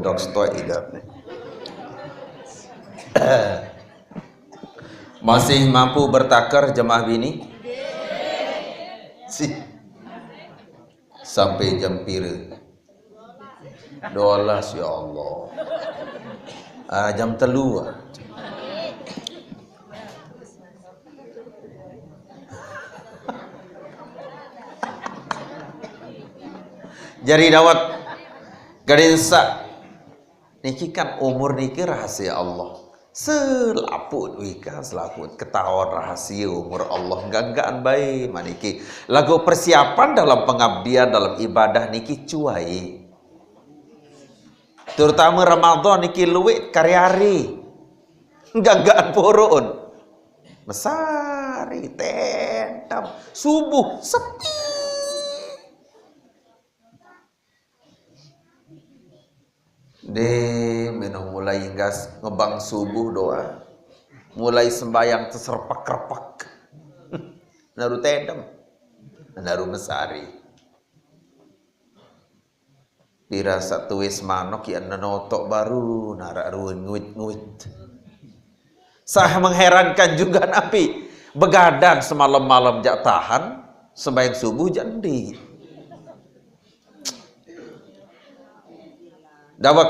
Tolstoy idap. Masih mampu bertaker jemaah bini? Si. Sampai jam pira? Dua belas, ya Allah. Ah, jam telu ah. Jadi dawek, garinsa niki kan umur niki rahasia Allah. Selaput wika, selaput ketahuan rahasia umur Allah. Ganggaan bae maniki. Lagu persiapan dalam pengabdian, dalam ibadah niki cuai. Terutama Ramadan niki luwih kari-ari. Ganggaan purun. Mesari, tentam, subuh, sepi. Deh, menoh mulai gas ngebang subuh doang. Mulai sembayang terserpak-kerpak. Naru tedem. Naru mesari. Dirasa tuis manok ya nenotok baru narak ruin nguit-nguit. Sah mengherankan juga napi begadang semalam-malam jak tahan sembahyang subuh jak endi. Dawek.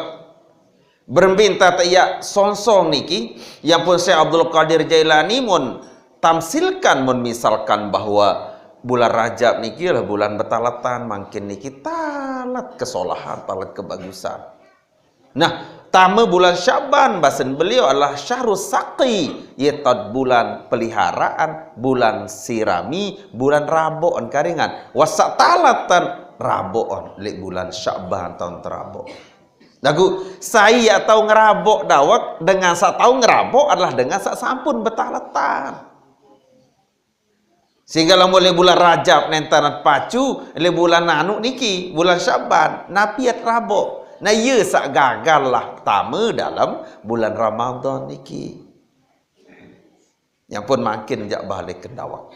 Berembe enta tak iya songsong niki, yang pun Syekh Abdul Qadir Jailani mun tamsilkan, mun misalkan bahwa bulan Rajab niki adalah bulan betaletan, mangkin niki talat kesolahan, talat kebagusan. Nah, tama bulan Syaban, basen beliau adalah syahrus saqi, yaitu bulan peliharaan, bulan sirami, bulan rabokan karingan. Wasak talatan rabokan leq bulan Syaban taun terabo. Lagu, sai ya tau ngerabok dawek dengan sak tau ngerabok adalah dengan sak sampun betaletan. Sehingga lamun leq bulan Rajab nentanan pacu, leq bulan anu niki, bulan Syaban, napi yat rabok. Nah, iya sak gagal lah tame dalam bulan Ramadan niki. Yang pun mangkin jak balik ke dawek.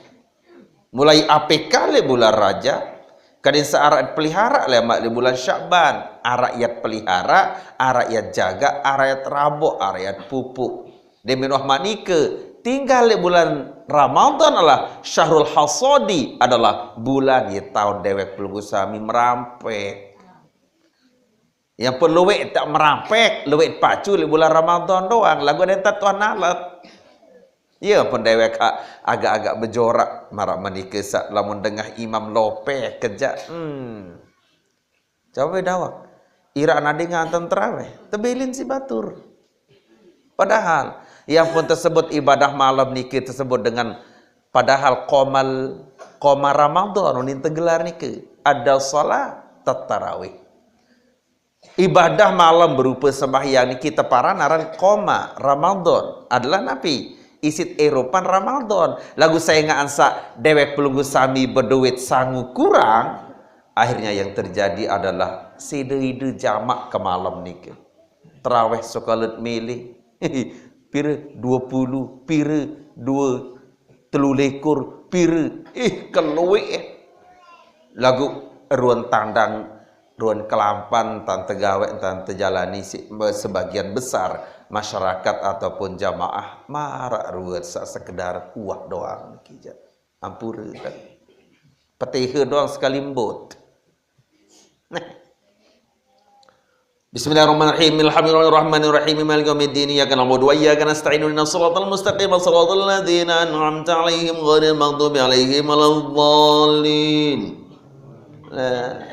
Mulai A P K leq bulan Rajab, kadin searak pelihara leq amat leq bulan Syaban, arak yat pelihara, arak yat jaga, arak yat rabok, arak yat pupuk. Demin wah manike, tinggal leq bulan Ramadan adalah syahrul hasadi, adalah bulan ye taun dewek pelungguh sami merampek. Yang pun luwek tak merampek, luwek pacu leq bulan Ramadan doang, lagu ada yang tak tuan nalet. Ya pun dewek a-, agak-agak bejorak, marak menike sak lamun dengah imam lopeh kejak. Hmm. Coba dawek. Irak nadi nganten terawih, tebilin si batur. Padahal yang pun tersebut ibadah malam niki tersebut dengan, padahal qomal, qoma Ramadan unin tegelar niki ada salat tarawih. Ibadah malam berupa sembahyang niki teparan aran qoma Ramadan adalah napi? Isit eropan Ramadan. Lagu saingan sak dewek pelungguh sami beduit sangu kurang, akhirnya yang terjadi adalah side-ide jamak ke malam niki. Terawih sokalet milih. Pire? Dua puluh, pire? Dua, telu likur, pire? Ih, keluik, eh. Lagu ruan tandang, ruan kelampan, tante gawe, tante jalani si, sebagian besar masyarakat ataupun jamaah marak ruwet sak sekedar uah doang niki ja. Ampure kan. Petihe doang sekali embut. Nah. Bismillahirrahmanirrahim. Alhamdulillahirrahmanirrahim. Maliki yaumiddin. Iyyaka na'budu wa iyyaka nasta'in. Ihdinas siratal mustaqim. Siratal ladzina an'amta 'alaihim ghairil maghdubi 'alaihim waladdallin. Nah.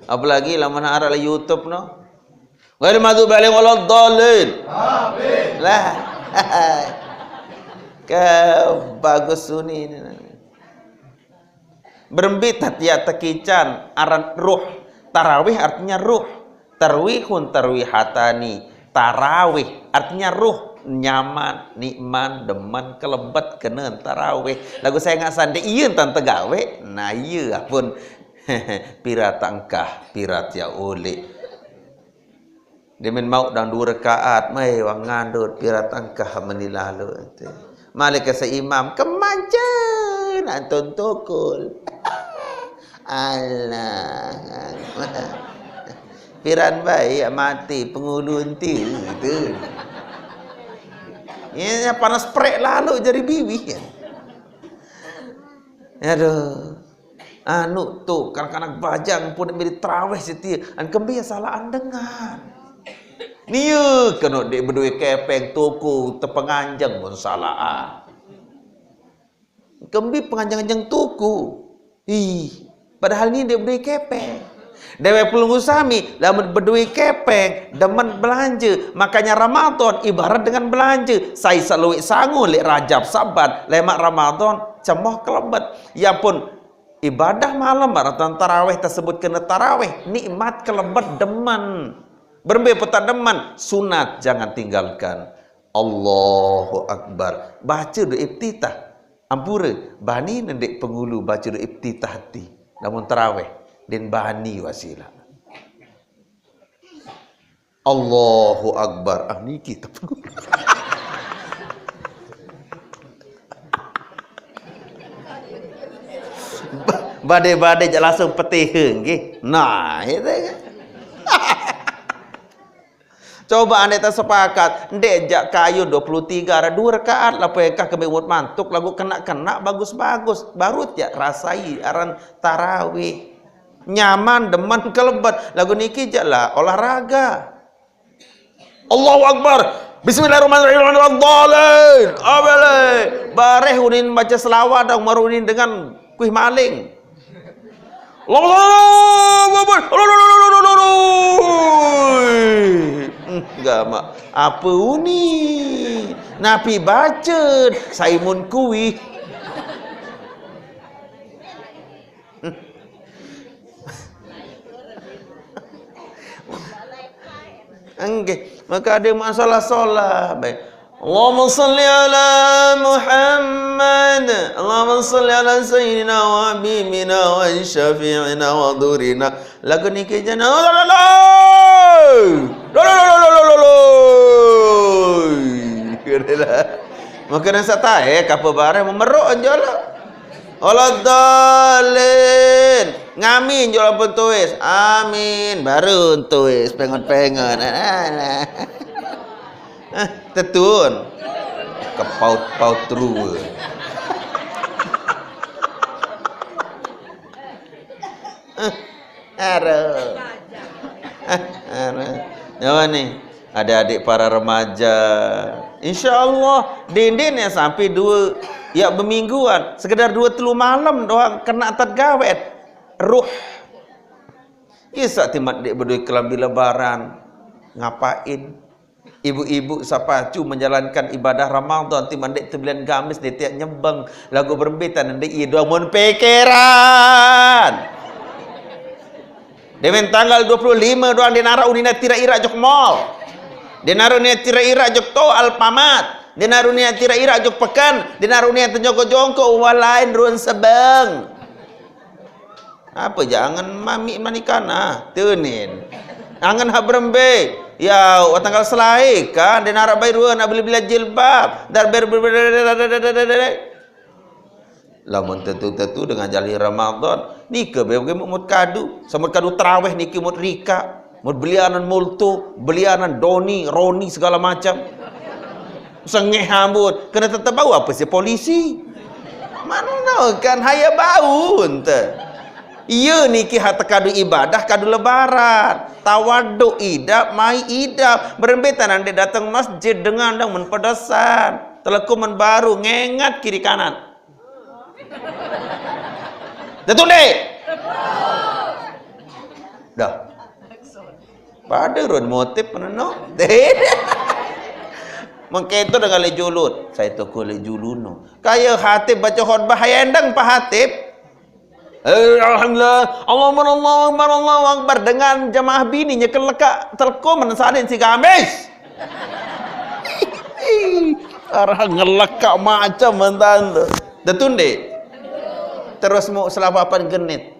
Apalagi lamun araq leq YouTube no. Ghairil maghdubi 'alaihim waladdallin. Amin. Lah. Ke bagus suni. Berembe tatiaq tekican aran ruh. Tarawih artinya ruh. Tarwihun tarwihatani. Tarawih artinya ruh, nyaman, nikmat, demen, kelebet, kenen, tarawih. Lagu saya nggak sande, iya, entan tegawe. Nah, iya pun. Pira tangkah, pira tiaq uleq. Demen mauq dang due rekaat, mai wah ngandut, pira tangkah meni lalo ente. Malik ke seimam, kemancen, antun tukul. Allah. Piran bae ya mati pengulu enti tu. Ya, panas prek lalu jadi biwih. Aduh. Anu tu, kanak-kanak bajang pun meri tarawih setia. An kembe salah an dengan. Nia kena dek bedui kepeng toko tepenganjeng pun salah. Kembi penganjeng-anjeng tuku. Ih, padahal ni dia berdua kepeng. Dewek pelunggu sami, lamun berdua kepeng, demen belanja. Makanya Ramadan ibarat dengan belanja. Sai seluik sangu lek Rajab Saban, lemak Ramadan cemoh kelebet. Ya pun ibadah malam baratan taraweh tersebut kena taraweh, nikmat kelebet demen. Berembe peta demen, sunat jangan tinggalkan. Allahu Akbar. Baca doa iftitah. Ampura, bani nendek pengulu baca doa iftitah ti. Lamun taraweh, den bani wasila. Allahu Akbar. Ah, niki tepengulu. Badai-badai je langsung petiha nggih. Nah, itu kan. Coba andai tak sepakat, ndek jak kayu dua puluh tiga ada dua rakaat lah pekah kami buat mantuk lagu kena-kena bagus-bagus. Baru tiak rasai aran tarawih. Nyaman, demen, kelebet. Lagu niki jak lah olahraga. Allahu Akbar. Bismillahirrahmanirrahim. Waladdallin. Abele. Bareh unin baca selawat dong marunin dengan kuih maling. Allahu Akbar. Enggak, Mak. Apa uni? Napi baca Simon Kuih. Enggih, maka ada masalah solah. Baik. Allahumma salli ala Muhammad. Allahumma salli ala sayyidina wa habibina wa syafi'ina wa dhurina. Lagu niki jana. Maka nasa tahe kapa barang memeruk anjala. Waladdallin. Ngamin jol pun tuis. Amin. Baru tuis pengen-pengen. Alah. Eh, tetun. Kepaut-paut terus. Eh, aduh. Eh, aduh. Nyawa nih. Adik-adik para remaja, insya Allah dindin ya sampai dua ya bermingguan, sekedar dua telu malam doang kena tat gawet ruh. Isak timat dek berdua kelambi lebaran, ngapain? Ibu-ibu sapacu menjalankan ibadah Ramadan timat dek tebilan gamis dek tiak nyembeng lagu berembitan dek iya doang mun pikiran. Demen tanggal dua puluh lima doang dia narak unina tira irak jok mall. Dia narak unina tira irak jok to Alfamart. Dia narak unina tira irak jok pekan. Dia narak unina tenjongko-jongko walain ruang sebeng. Apa je angan mami manikana? Tunin. Angan hak berembe. Ya, wa tanggal selai kan dia narak bai ruang nak beli-beli jilbab. Dar ber ber ber ber ber ber ber ber ber. Lamun tentu-tentu dengan jali Ramadan, nika be mut kadu, samut kadu tarawih niki mut rika, mut belianan multu, belianan doni, roni segala macam. Sengeh ambut, kena tetap bau apa si polisi? Mana tahu kan haya bau ente. Iya niki hak kadu ibadah, kadu lebaran. Tawaduk idap, mai idap. Berembe tanan dek datang masjid dengan dang mun pedesan. Teleku mun baru ngengat kiri kanan. Dah tunde. Dah. Pada run motif menenok. Mengkento dengan le julut. Saya toko le juluno. Kaya hatib baca khutbah hayandang Pak Hatib. Eh, alhamdulillah. Allahu akbar, Allahu akbar, Allahu akbar. Dengan jamaah bini nyekel lekak teleku menesanin si gamis. Arah ngelekak macam mantan tu. Dah tunde. Terus mau selapapan genit.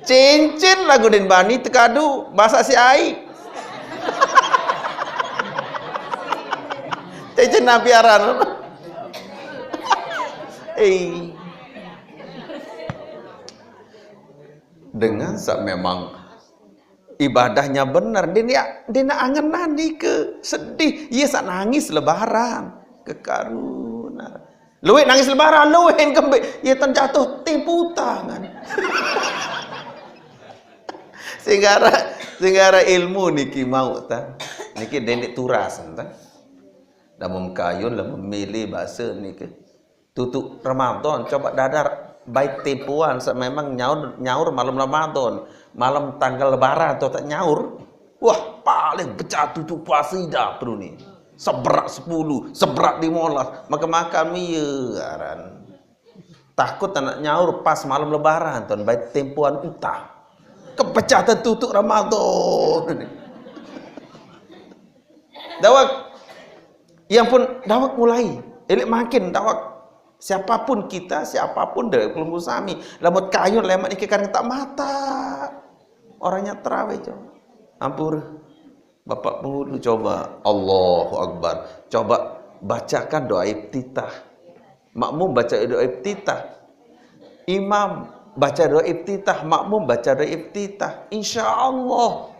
Cincin lagu din bani tekadu bahasa si ai. Cincin nabi aran. Eh. Dengan sa memang ibadahnya benar, dia dia angenan nike sedih, ye sa nangis lebaran. Kekaruna. Luwih nangis lebaran, luwih kembe, ye tan jatuh timputan. Sehingga sehingga ilmu niki mau ta. Niki denik turas ta. Lamun kayun, lamun milih bahasa niki. Tutuk Ramadan, coba dadar baik tempuan sa memang nyaur nyaur malam Ramadan, malam tanggal lebaran atau tak nyaur. Wah, paling pecah tutuk puasa ida perlu ni. Seberak sepuluh, seberak lima belas, makan-makan mie aran. Takut anak nyaur pas malam lebaran tuan baik tempuan utah. Kepecah tutuk Ramadan. Dawak. Yang pun dawak mulai. Elik makin dawak. Siapapun kita, siapapun dari pelunggu sami. Lamun kayun lemak niki karena tak mata. Orangnya terawih coba. Ampur. Bapak penghulu coba. Allahu Akbar. Coba bacakan doa iftitah. Makmum baca doa iftitah. Imam baca doa iftitah, makmum baca doa iftitah. Insya Allah.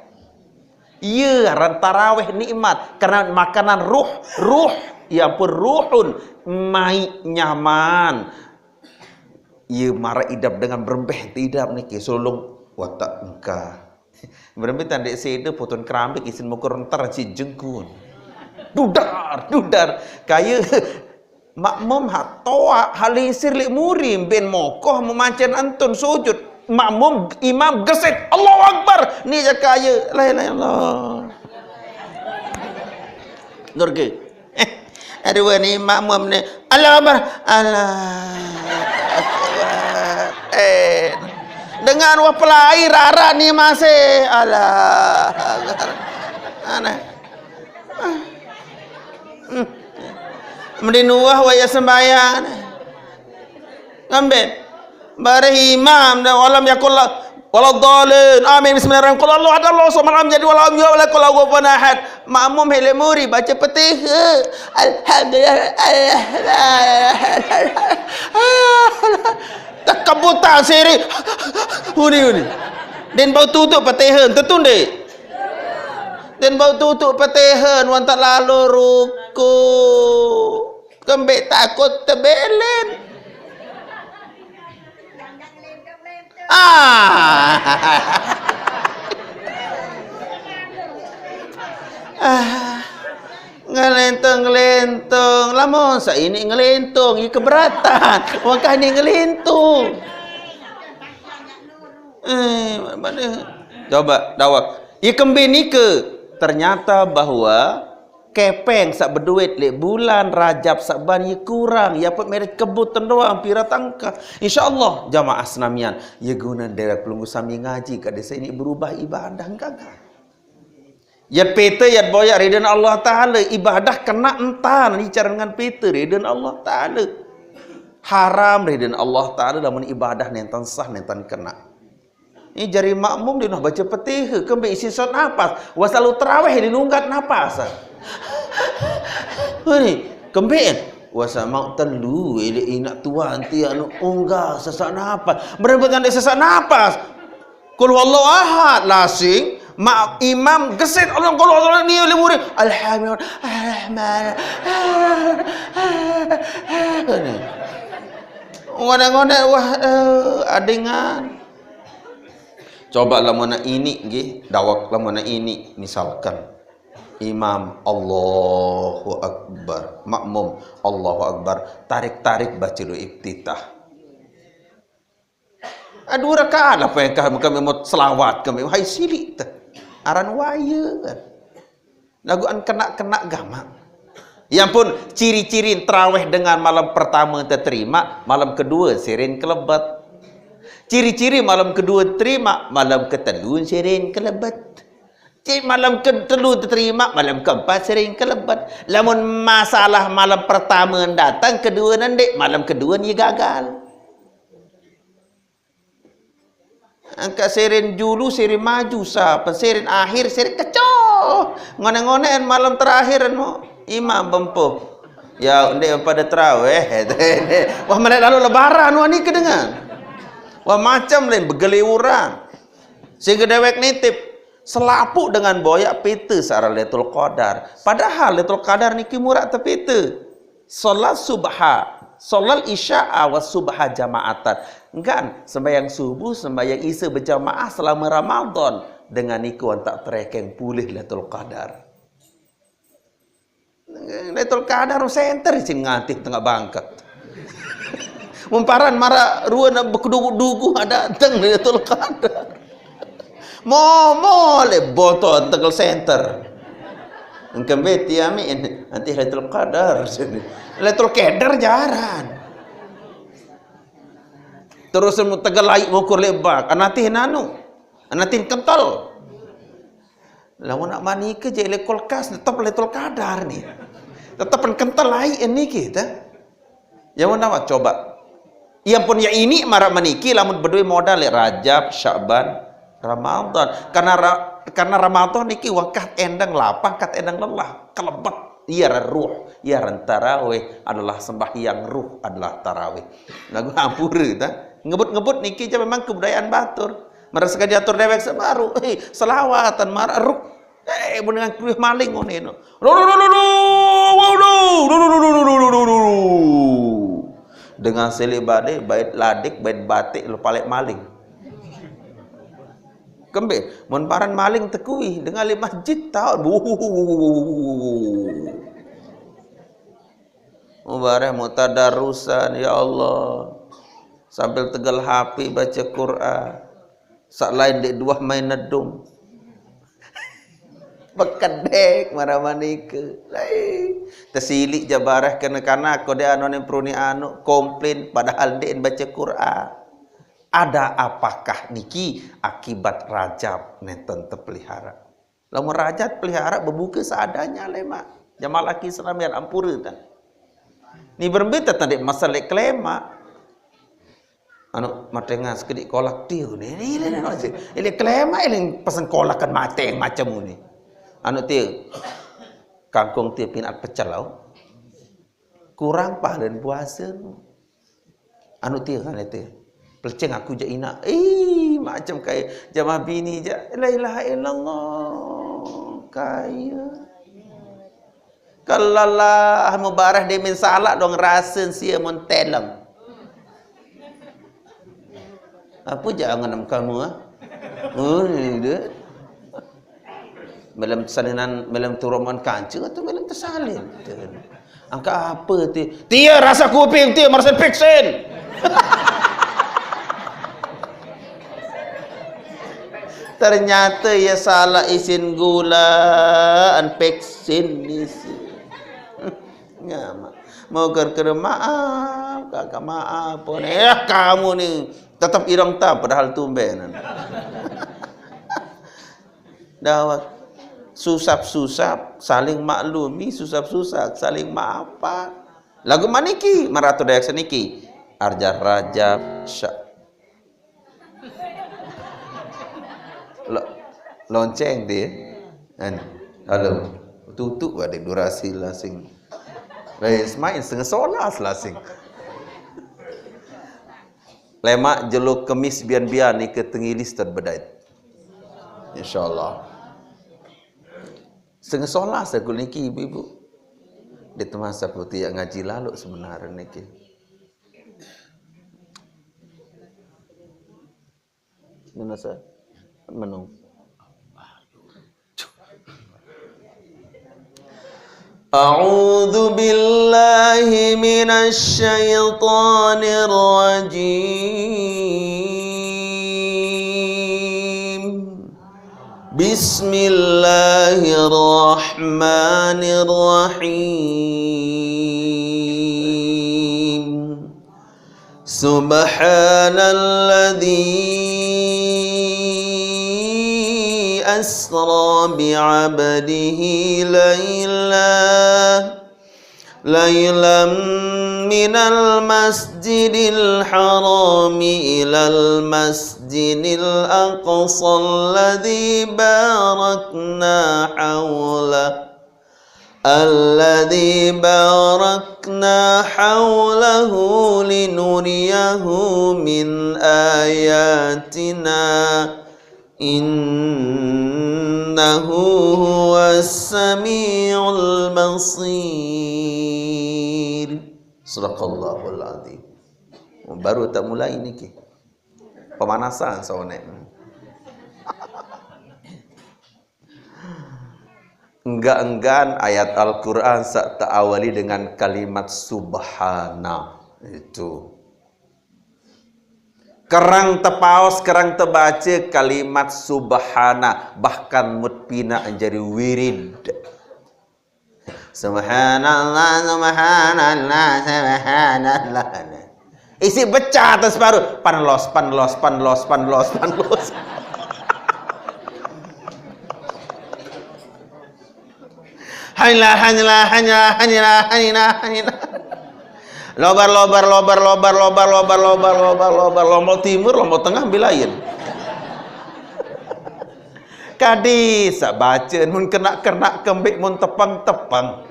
Iya, aran taraweh nikmat karena makanan ruh, ruh, ya ampun ruhun, mai nyaman. Iya, mara idap dengan berembeh idap niki sulung watak engka. Berembeh tandek seda potong kerambik isin mukur entar si jengkun. Dudar, dudar. Kaya makmum ha toa, ha lisir lik muri, ben mokoh memancen antun sujud. Makmum imam gesit, Allahu Akbar. Ni jakaya, la ilaha illallah. Nurge. Aduh ni makmum ni. Allahu Akbar. Allahu Akbar. Eh. Dengan wah pelai rara ni masih. Allahu Akbar. Aneh. Hmm. Mending wah waya sembahyang. Ngambil. Bareh imam dan walam yakul la-, waladdallin. Amin. Bismillahirrahmanirrahim. Qul huwallahu ahad, Allahu samad, lam yalid walam yulad, walam yakul lahu kufuwan ahad. Makmum hele muri baca Fatihah. Alhamdulillah. Takabut tak siri. Uni, uni. Dan bau tutup Fatihah, tentu dek. Dan bau tutup Fatihah, wan tak lalu ruku. Kembik takut tebelen. Ah. Ah. Ngelentong-ngelentong. Lamun sa ini ngelentong, ini keberatan. Wangkah ini ngelentong. Eh, mana? Coba dawak. Iya kembin nike. Ternyata bahwa kepeng sak beduit lek bulan Rajab Saban ye kurang, ye pet meret kebut tendoang pira tangka. Insyaallah jamaah senamian, ye guna derek pelunggu sami ngaji ka desa ini berubah ibadah gagal. Yat pete yat boyak ridin Allah Taala, ibadah kena entan bicara dengan pete ridin Allah Taala. Haram ridin Allah Taala lamun ibadah nentan sah nentan kena. Ini jari makmum di noh baca Fatihah, kembe isi sot napas. Wah selalu terawih di nunggat napas. Ini kembe wah sama telu ini inak tua anti anu unggah sesak napas. Berempat anda sesak napas. Kul huwallahu ahad lasing mak imam gesit Allah kul huwallahu ni limuri alhamdulillah. Ngonek-ngonek wah eh, adingan. Coba lamuna ini nggih, dawak lamuna ini misalkan imam Allahu Akbar, makmum Allahu Akbar, tarik-tarik baca lu iftitah. Aduh rakaat apa yang kami kami mau selawat kami hai silik teh. Aran waya kan. Lagu an kena-kena gamak. Ya ampun, ciri-ciri terawih dengan malam pertama terterima, malam kedua sirin kelebet. Ciri-ciri malam kedua terima, malam ketelun sirin kelebet. Cik malam ketelu terima, malam keempat sirin kelebet. Lamun masalah malam pertama datang, kedua nanti, malam kedua ni gagal. Angkat sirin julu, sirin maju, sapa sirin akhir, sirin kecoh. Ngonek-ngonek malam terakhir anu imam bempuh. Ya, ndek pada terawih. Wah, melek lalu lebaran wah ni kedengar. Wah, macam lain begeliuran. Sehingga dewek nitip, selapuk dengan boyak pite searah Lailatul Qadar. Padahal Lailatul Qadar niki murah tepite. Salat subha, salat isya wa subha jamaatan. Kan sembahyang subuh, sembahyang isya berjamaah selama Ramadan. Dengan niku antak terekeng pulih Lailatul Qadar. Lailatul Qadar center isin ngantih tengah bangket. Memparan mara rua nak berkedugu-dugu ada datang Lailatul Qadar. Momo le botol tegal center. Engkembe tiami nanti Lailatul Qadar sini. Lailatul Qadar jaran. Terus mau tegal laik ngukur lebak. Anatih nanu. Anatih kental. Lamun nak manika je le kulkas tetap Lailatul Qadar ni. Tetap kental laik ni kita. Yang mana awak coba? Yang pun ya ini marak maniki lamun berdua modal le Rajab, Syaban, Ramadan. Karena ra, karena Ramadan niki wengkah endang lapang, kat endang lelah, kelebet. Iya ruh, iya tarawih adalah sembahyang ruh adalah tarawih. Lagu hampura ta. Ngebut-ngebut niki je memang kebudayaan batur. Merasa diatur dewek sebaru. Eh, selawatan marah ruh. Eh, mun dengan keruih maling ngene no. Lu, lu, lu, lu, lu, wow, lu, lu, lu, lu, lu, lu, lu, lu, lu, lu. Dengan silik badik, bait ladik, bait batik, lu palek maling. Kembe, mun paran maling tekui, dengan le masjid tau. Mubareh mau tadarusan, ya Allah. Sambil tegal H P baca Quran. Sak lain dek dua main nedung. Bekedek marah manike. Lai. Tesilik jabareh kena kanak kode anu ni peruni anu komplain padahal dek baca Quran. Ada apakah niki akibat Rajab nenten tepelihara? Lamun Rajab pelihara bebuka seadanya le mak. Jamaah laki Islam ya ampura tan. Ni berembe tadi masalah kelema. Anu, matenga sekedik kolak tiu ni. Ni, ni, ni, ni, ni. Ini kelema ini pasang kolak kan mateng macam ni. Anu tiu, kangkung tiu pinat pecel lau. Kurang pahala puasa. Anu tiu kan itu. Peleceng aku je ina. Eh, macam kaya jamaah bini je. La ilaha illallah. Kaya. Kalau lah mubarah dia min salah dong rasen sia mun telem. Apa jangan nam kamu ah? Oh, ini dia. Malam salinan, malam turuman kancing atau malam tersalin? Angka apa ti? Tia rasa kuping, tia merasa peksen. Ternyata ia salah isin gula, an peksin isi. Ngama. Mau kena maaf, kakak maaf pun. Eh, kamu ni tetap irang tam padahal tumben. Dawak. Susap-susap, saling maklumi, susap-susap, saling maafan. Lagu maniki, maratu dayak seniki. Arja Rajab, Sya-, lo-, lonceng dia. Kan? Halo. Tutup ada durasi lasing. Lain semain setengah solas lasing. Lemak jeluk kemis bian-bian ni ke tengilis terbedait. InsyaAllah. Setengah solas aku niki ibu-ibu. Di teman seperti yang ngaji lalu sebenarnya niki. Mana saya? Menung. أعوذ بالله من الشيطان الرجيم. بسم الله الرحمن الرحيم. سبحان الذي أسرى بعبده ليلا، ليلا من المسجد الحرام إلى المسجد الأقصى الذي باركنا حوله، الذي باركنا حوله لنريه من آياتنا، Innahu huwas samiul basir. Sadaqallahul azim. Baru tak mulai niki. Pemanasan soalnya. Enggan-enggan ayat Al-Quran sak teawali dengan kalimat subhana. Itu. Kerang tepaos, kerang tebaca kalimat subhana, bahkan mut pina jadi wirid. Subhanallah, subhanallah, subhanallah. Isi pecah atas baru. Panlos, panlos, panlos, panlos, panlos. Hanya, hanya, hanya, hanya, hanya, hanya. Lobar, lobar, lobar, lobar, lobar, lobar, lobar, lobar, lobar, Lombok Timur, Lombok Tengah, ambil lain. Kadi sak baca mun kena-kena kembik mun tepang-tepang.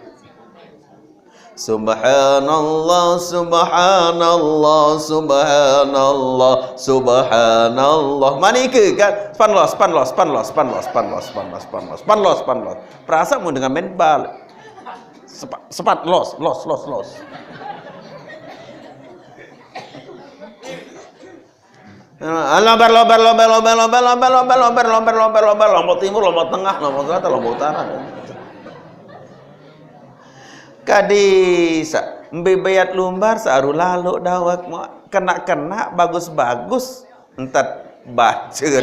Subhanallah, subhanallah, subhanallah, subhanallah. Manika kan? Panlos, panlos, panlos, panlos, panlos, panlos, panlos, panlos, panlos. Perasa mun dengan main bal. Sepat, sepat, los, los, los, los. Lobar, lobar, lobar, lobar, lobar, lobar, lobar, lobar, lobar, lobar, lobar, Lombok Timur, Lombok Tengah, Lombok Selatan, Lombok Utara. Kadi sa, mbe bayat lumbar saaru lalu dawak mo kena-kena bagus-bagus entat baca.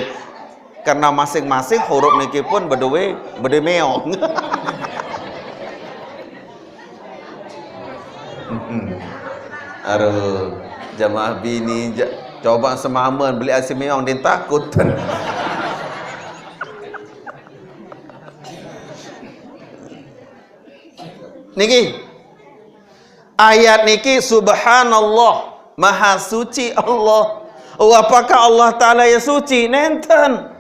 Karena masing-masing huruf niki pun beduwe, beduwe meong. Aduh, jamaah bini, ja-, coba semamen beli asi meong, dia takut. Niki, ayat niki, subhanallah, maha suci Allah. Oh, apakah Allah Ta'ala ya suci? Nenten.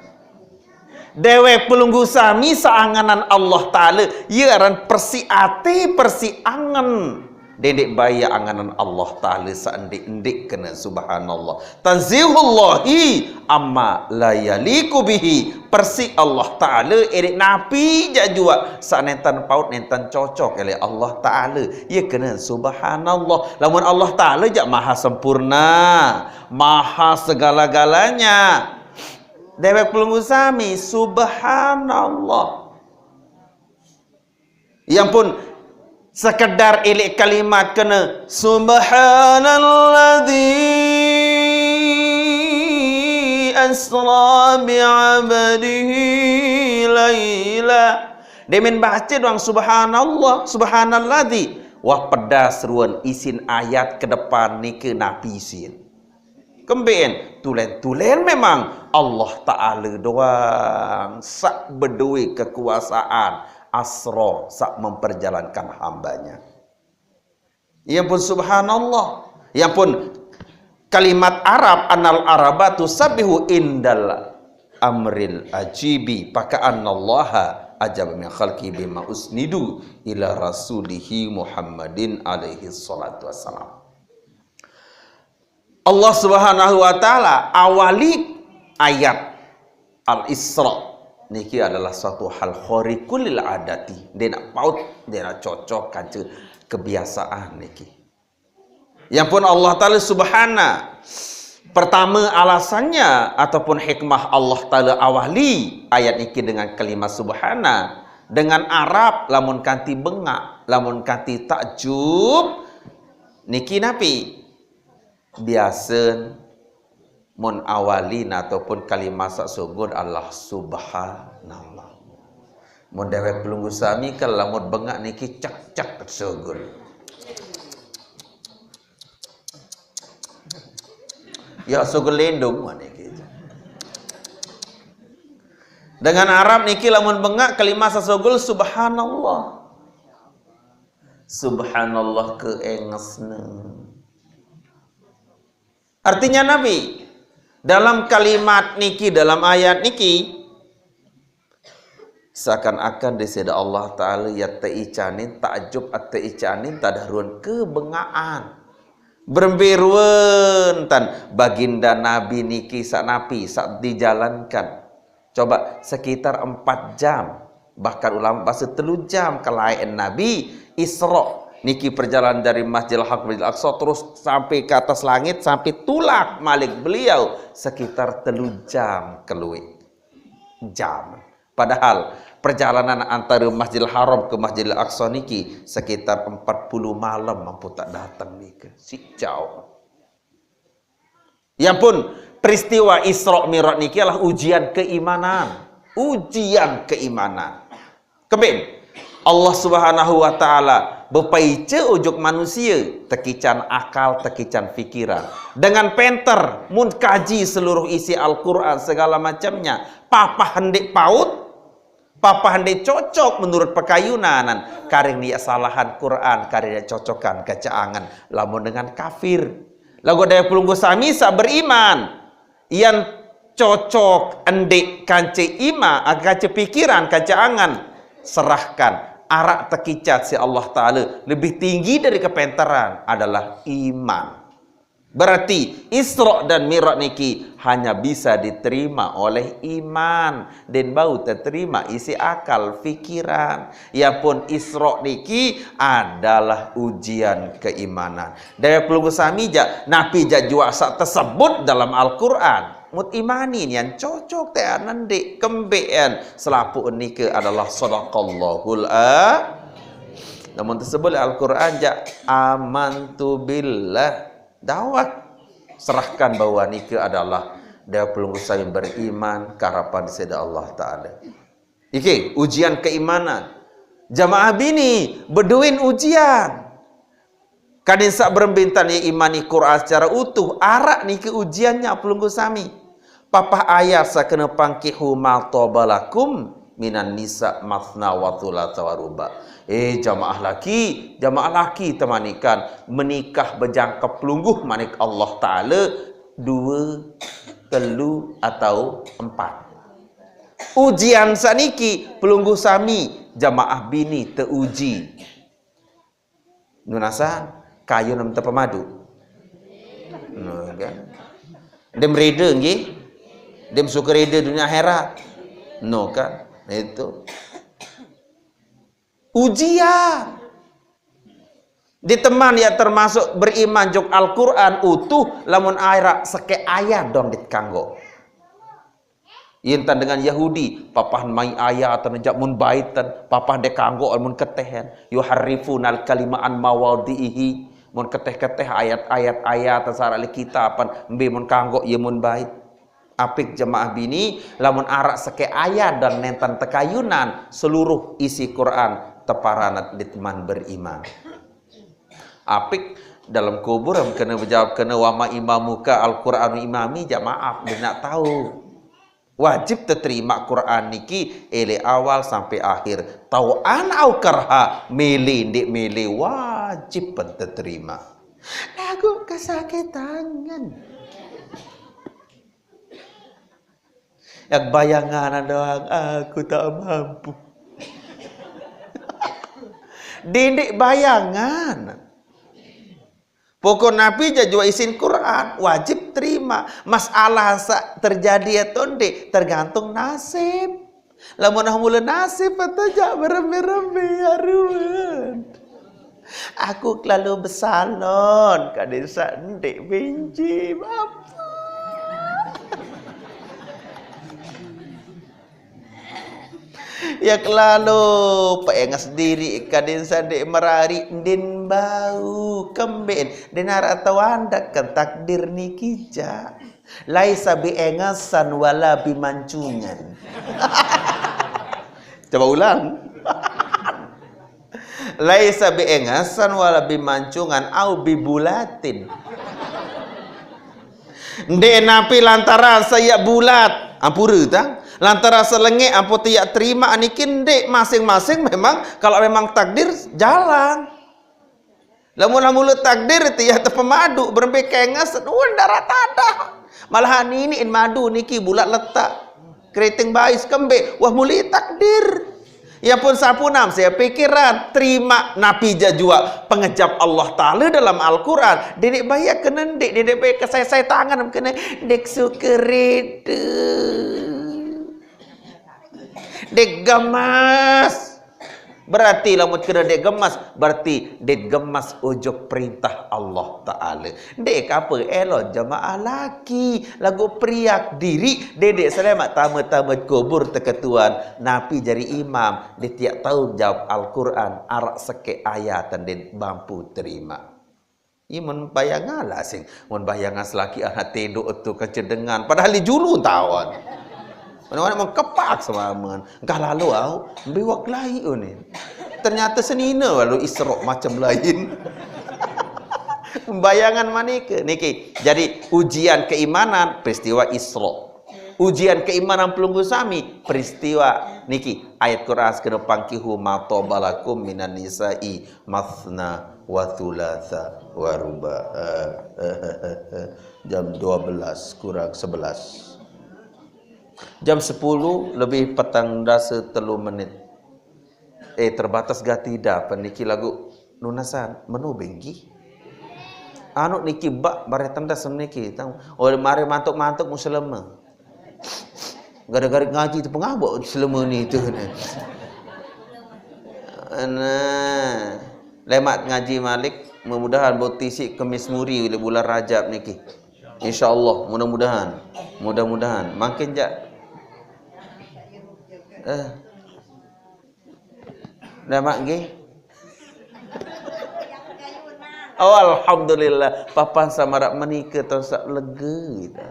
Dewek pelungguh sami saanganan Allah Ta'ala, ya aran persi ati, persi angen. Dendik baya anganan Allah Ta'ala saendik-endik kena subhanallah. Tanzihullahi amma la yaliku bihi. Persi Allah Ta'ala edik napi jak juak. Sak nentan paut nentan cocok elek Allah Ta'ala. Ya kena subhanallah. Lamun Allah Ta'ala jak maha sempurna. Maha segala-galanya. Dewek pelungguh sami, subhanallah. Yang pun sekedar ilik kalimat kena subhanalladzi asra bi'abdihi laila. Demen baca doang subhanallah, subhanalladzi. Wah pedas ruan isin ayat ke depan nike napi isin. Kemben, tulen-tulen memang Allah Ta'ala doang sak beduwe kekuasaan asra sak memperjalankan hambanya. Ia pun subhanallah. Ia pun kalimat Arab, anal araba tusabbihu indal amril ajibi, paka'annallaha ajaba min khalqi bima usnidu ila rasulihi Muhammadin alaihi salatu wassalam. Allah Subhanahu wa Ta'ala awali ayat Al-Isra niki adalah suatu hal khariqul lil adati. Dia nak paut, dia nak cocok kaca kebiasaan niki. Yang pun Allah Ta'ala Subhana, pertama alasannya ataupun hikmah Allah Ta'ala awali ayat niki dengan kalimat Subhana, dengan Arab lamun kanti bengak, lamun kanti takjub, niki napi? Biasen mun awalin ataupun kalimat sak sugul adalah subhanallah. Mun dewek pelungguh sami kan lamun bengak niki cek-cek sugul. Ya sugul lindung mana niki. Dengan Arab niki lamun bengak kalimat sak sugul subhanallah. Subhanallah keengesne. Artinya napi? Dalam kalimat niki, dalam ayat niki, seakan-akan disida Allah Ta'ala ya teicanin, takjub teicanin, tadahrun kebengaan. Berembe ruan tan baginda Nabi niki sak napi, sak dijalankan. Coba, sekitar empat jam. Bahkan ulama bahasa telu jam kelaen Nabi Isra niki, perjalanan dari Masjidil Haram ke Masjidil Aqsa terus sampai ke atas langit, sampai tulak malik beliau sekitar telu jam keluar. Jam. Padahal perjalanan antara Masjidil Haram ke Masjidil Aqsa niki sekitar empat puluh malam mampu tak datang niki. Si jauh. Ya pun, peristiwa Isra Mi'raj niki adalah ujian keimanan. Ujian keimanan. Kemben, Allah Subhanahu wa Ta'ala bepaice ujug manusia, tekican akal, tekican pikiran. Dengan penter, mun kaji seluruh isi Al-Quran segala macamnya, papah ndeq paut, papah ndeq cocok menurut pekayunan, karing niat salahan Quran, karing niat cocokan kance angen, lamun dengan kafir. Laguq daya pelungguh sami saq beriman, yan cocok ndeq kance iman, kance pikiran, kance angen, serahkan. Araq tekicat siq Allah Ta'ala, lebih tinggi dari kepenteran adalah iman. Berarti Isra dan Mi'raj niki hanya bisa diterima oleh iman, ndeqn bau teterima isiq akal pikiran. Ya pun, Isra niki adalah ujian keimanan. Daya pelungguh sami jaq, napi jaq juaq saq tesebut dalam Al-Quran. Mut imani nian cocok tean ndeq kembeqan selapuq nike adalah sadaqallahul a-, lamun tesebut leq Al-Quran jaq amantu billah. Dawek. Serahkan bahwa nike adalah daya pelungguh sami beriman, karapan Side Allah Ta'ala. Iki ujian keimanan. Jamaah bini, bedoin ujian. Kadin saq berembintan ye imani Quran secara utuh, araq nike ujiannya pelungguh sami. Papah ayat saq kene pangkihu ma taba lakum minan nisa matsna wa tsulatsa wa ruba. Eh, jamaah laki, jamaah laki temanikan, menikah bejangkep pelungguh manik Allah Ta'ala, due, telu, atau empat. Ujian saniki pelungguh sami, jamaah bini teuji. Nunasan, kayun nem tepemadu. No, kan? Dem reda nggih. Dem suka reda dunia akhirat. No, kan? Itu. Ujian. Di teman ya termasuk beriman jok Al-Quran utuh, lamun araq sekeq ayat dong dit kanggo. Intan dengan Yahudi, papah mai ayat ten jaq mun bait ten, papah ndeq kanggo mun ketehen. Yuharrifunal kalima an mawadhi'ihi. Mun keteh-keteh ayat-ayat, ayat saq araq leq kitab, mbe mun kanggo ye mun bait. Apik jemaah bini, lamun araq sekeq ayat dan nenten tekayunan, seluruh isi Quran teparanet dit man beriman. Apik dalem kubur em kene bejawab kene, "Wa ma imamuka Al-Qur'anu imami," jaq maaf, ndeq naq tao. Wajib teterima Quran niki leq awal sampai akhir. Tauan au kerha, mele ndeq mele, wajib pen teterima. Laguq kesakitan. Yang bayangan doang, aku tak mampu. Dindik bayangan. Pokok napi jaq juaq isin Quran, wajib terima. Masalah saq terjadi atau ndeq, tergantung nasib. Lamun wah mule nasib, atau jaq berembe-rembe, aruan. Aku kelalu besalon, kadin saq ndeq benci, Bapak. Ya kelalu peenges diriq, kadin saq ndeq merariq, ndin bau, kembeqn, ndeq naraq teuandek ken takdir niki jaq. Laisa biengesan wala bimancungan. Coba ulang. Laisa biengesan wala bimancungan au bibulatin. Ndeq napi lantaran saq yaq bulat, ampure tang. Lantaran saq lengeq ampun tiaq terima niki ndeq, masing-masing memang kalau memang takdir jalan. Lamun mule takdir tiaq tepemadu, berembe kenges, wah, ndaraq tadah. Malahan niniqn madu niki bulat letak. Keriting bais kembeq, wah, mule takdir. Ya pun sampun am saya pikiran, terima napi jaq juaq pengejap Allah Taala dalam Al-Quran. Didik bayak kene ndeq, didik bayak kesai-sai tangan kene ndeq suke rede. Dek gemas. Berarti lamun kena dek gemas, berarti dek gemas ujug perintah Allah Ta'ala. Dek apa elok jemaah laki, lagu periak diri, dedek selamat tamat-tamat kubur teketuan, napi jari imam, dek tiap tahun jawab Al-Quran, arak sekek ayat dan dek mampu terima. Iya, mun bayangan lah sing, mun bayangan selaki anak tedok tu kecedengan, padahal di julu tawon. Mana-mana mengkepak semaman. Engkah lalu au, biwak lai ni. Ternyata senina lalu Isra macam lain. Bayangan manike niki. Jadi ujian keimanan peristiwa Isra. Ujian keimanan pelungguh sami peristiwa niki. Ayat Quran sekena, "Fankihu ma taba lakum minan nisa'i matsna wa tsulatsa wa ruba." Jam dua belas kurang sebelas. Jam sepuluh lebih petang dasa telu menit. Eh, terbatas gati dah, peniki lagu nunasan, menu bengki. Anu niki bak bareh tendas niki. Tang, oh, mari mantuk-mantuk museleme. Gara-gara ngaji tu pengabuk selama ni tu. Nah, lemak ngaji malik, mudah-mudahan boti si kemis muri oleh bulan Rajab niki. Insya Allah, mudah-mudahan. Mudah-mudahan. Makin jak. Eh. Dah mak nggih. Oh, alhamdulillah, papan samarak menika tersak lega kita.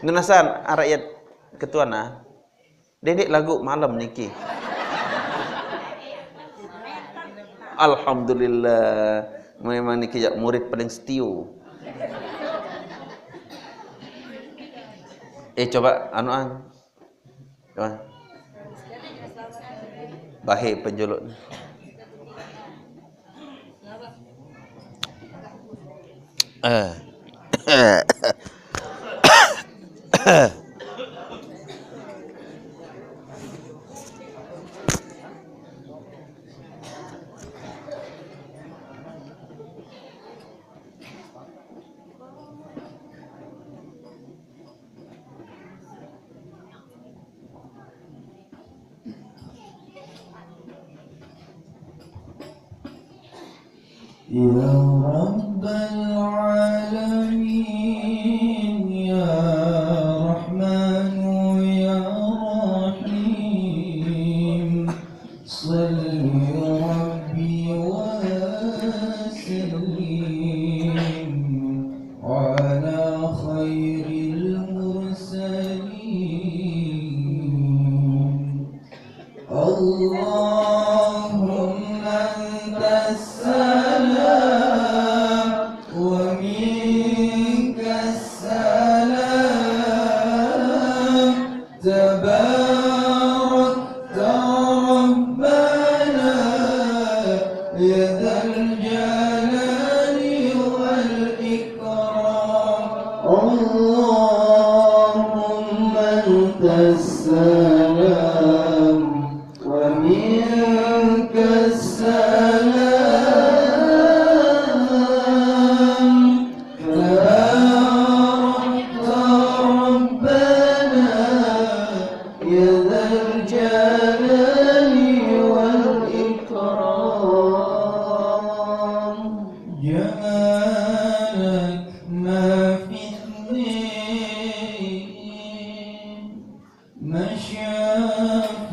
Nunasan, ah, rakyat ketua nah. Dedek lagu malam niki. Alhamdulillah, memang niki jak murid paling setia. Eh, coba anu an. Coba. Bahir penjuluk ni. Eh. يا رب العالمين، يا رحمن يا رحيم، صل ربي وسلم على خير المرسلين. اللهم أنت السلام ومنك السلام، تباركت ربنا يا ذا الجلال والإكرام. اللهم أنت السلام ومنك السلام، تباركت ربنا يا ذا الجلال والإكرام. جمالك ما في اثنين، ما شافت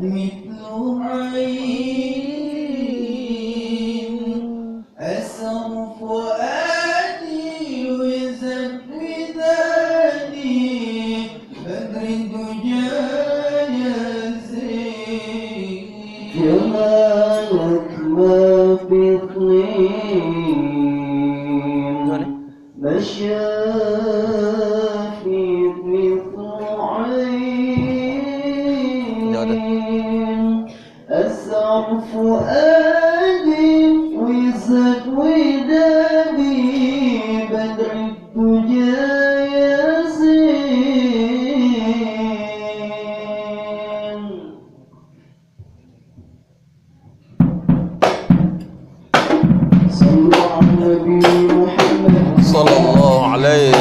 مثل عين. أسر فؤادي وزاد ودادي، بدر الدجى يا زين. جمالك ما في اثنين، ما شافت مثل عين. أسر فؤادي وزاد ودادي، بدر الدجى يا زين. صلوا على النبي محمد. صلى الله عليه.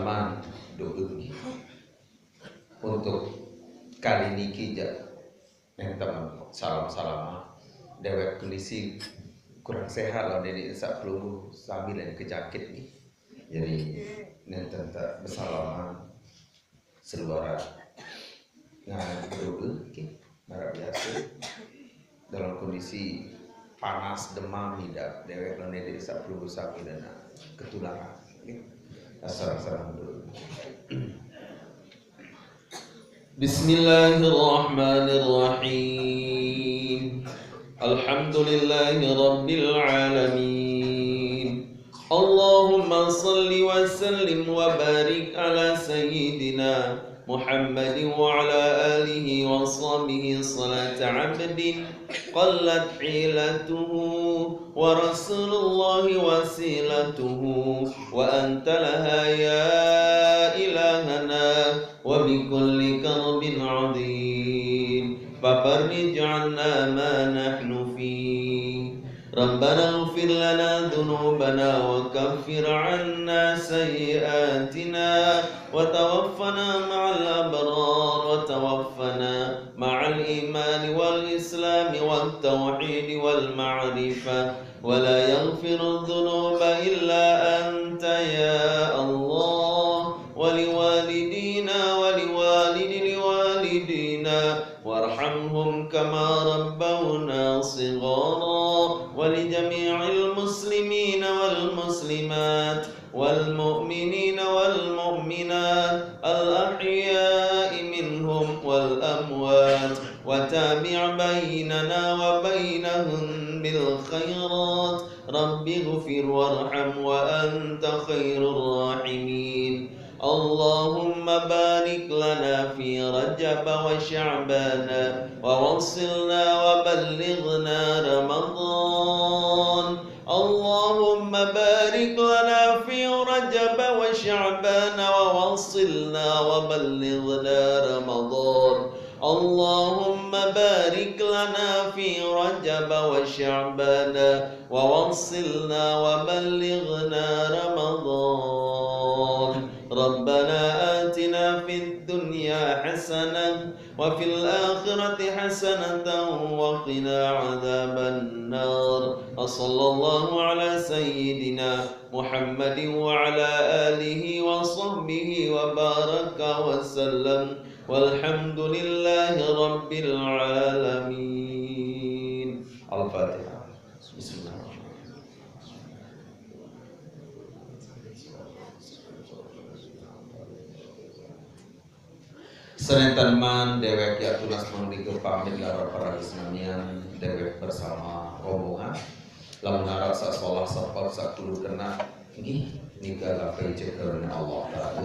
Man, doa nggih. Untuk kali niki ja nenten salam-salam. Dewek kondisi kurang sehat lah, dini sak pelungguh sami lagi kejangkit nggih. Jadi nenten tak bersalaman seluara. Nah, doa nggih, maraq biasa. Dalam kondisi panas, demam, hidap, dewek lan dewek sak pelungguh sami dana ketularan. Nggih. Sareng-sareng doa. Bismillahirrahmanirrahim. Alhamdulillahirabbil alamin. Allahumma salli wa sallim wa barik ala sayyidina Muhammadin wa ala alihi wa sahbihi salata abdin qallat hilatuhu wa rasulullahi wasilatuhu wa anta laha ya ilahana wa bikulli karbin azim. Fafarrij anna ma nahnu fih. ربنا اغفر لنا ذنوبنا وكفر عنا سيئاتنا وتوفنا مع الأبرار وتوفنا مع الإيمان والإسلام والتوحيد والمعرفة ولا يغفر الذنوب إلا أنت يا الله ولوالدينا ولوالد لوالدينا وارحمهم كما ربونا صغارا ولجميع المسلمين والمسلمات والمؤمنين والمؤمنات الأحياء منهم والأموات وتابع بيننا وبينهم بالخيرات رب اغفر وارحم وأنت خير الراحمين. اللهم بارك لنا في رجب وشعبان ووصلنا وبلغنا رمضان. اللهم بارك لنا في رجب وشعبان ووصلنا وبلغنا رمضان. اللهم بارك لنا في رجب وشعبان ووصلنا وبلغنا رمضان. ربنا آتنا في الدنيا حسنة وفي الآخرة حسنة وقنا عذاب النار. وصلى الله على سيدنا محمد وعلى آله وصحبه وبارك وسلم. والحمد لله رب العالمين. الفاتحة. بسم الله الرحمن الرحيم. Senentan man dewek ya tunas mangdika pamit lara para senamian dewek bersama rombongan. Lamun araq saq solah sepet saq kudu kena, nggih, nika lapai cekerne Allah Taala.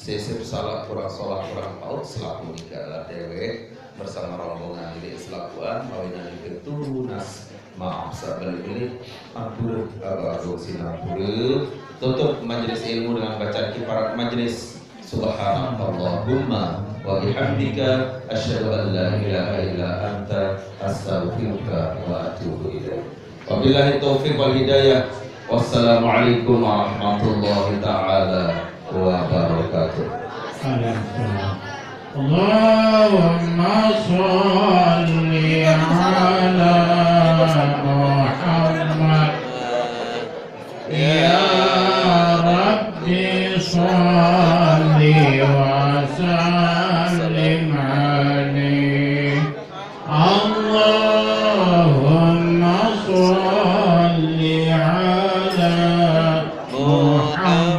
Sesep salah kurang solah kurang paut selapuq nika adalah dewek bersama rombongan ndeq selapuqan, mawinan nika tunas maaf saq beleq-beleq, ampure, Abah Agung sinampure. Tutup majelis ilmu dengan bacaan kifarat majelis. Subhanakallahumma wa bihamdika, asyhadu an la ilaha illa anta, astaghfiruka wa atubu ilaik. Wabillahi taufiq wal hidayah. Wassalamualaikum warahmatullahi taala wabarakatuh. Waalaikumsalam. اللهم صل على محمد. يا رب صل وسلم عليه. اللهم صل على محمد.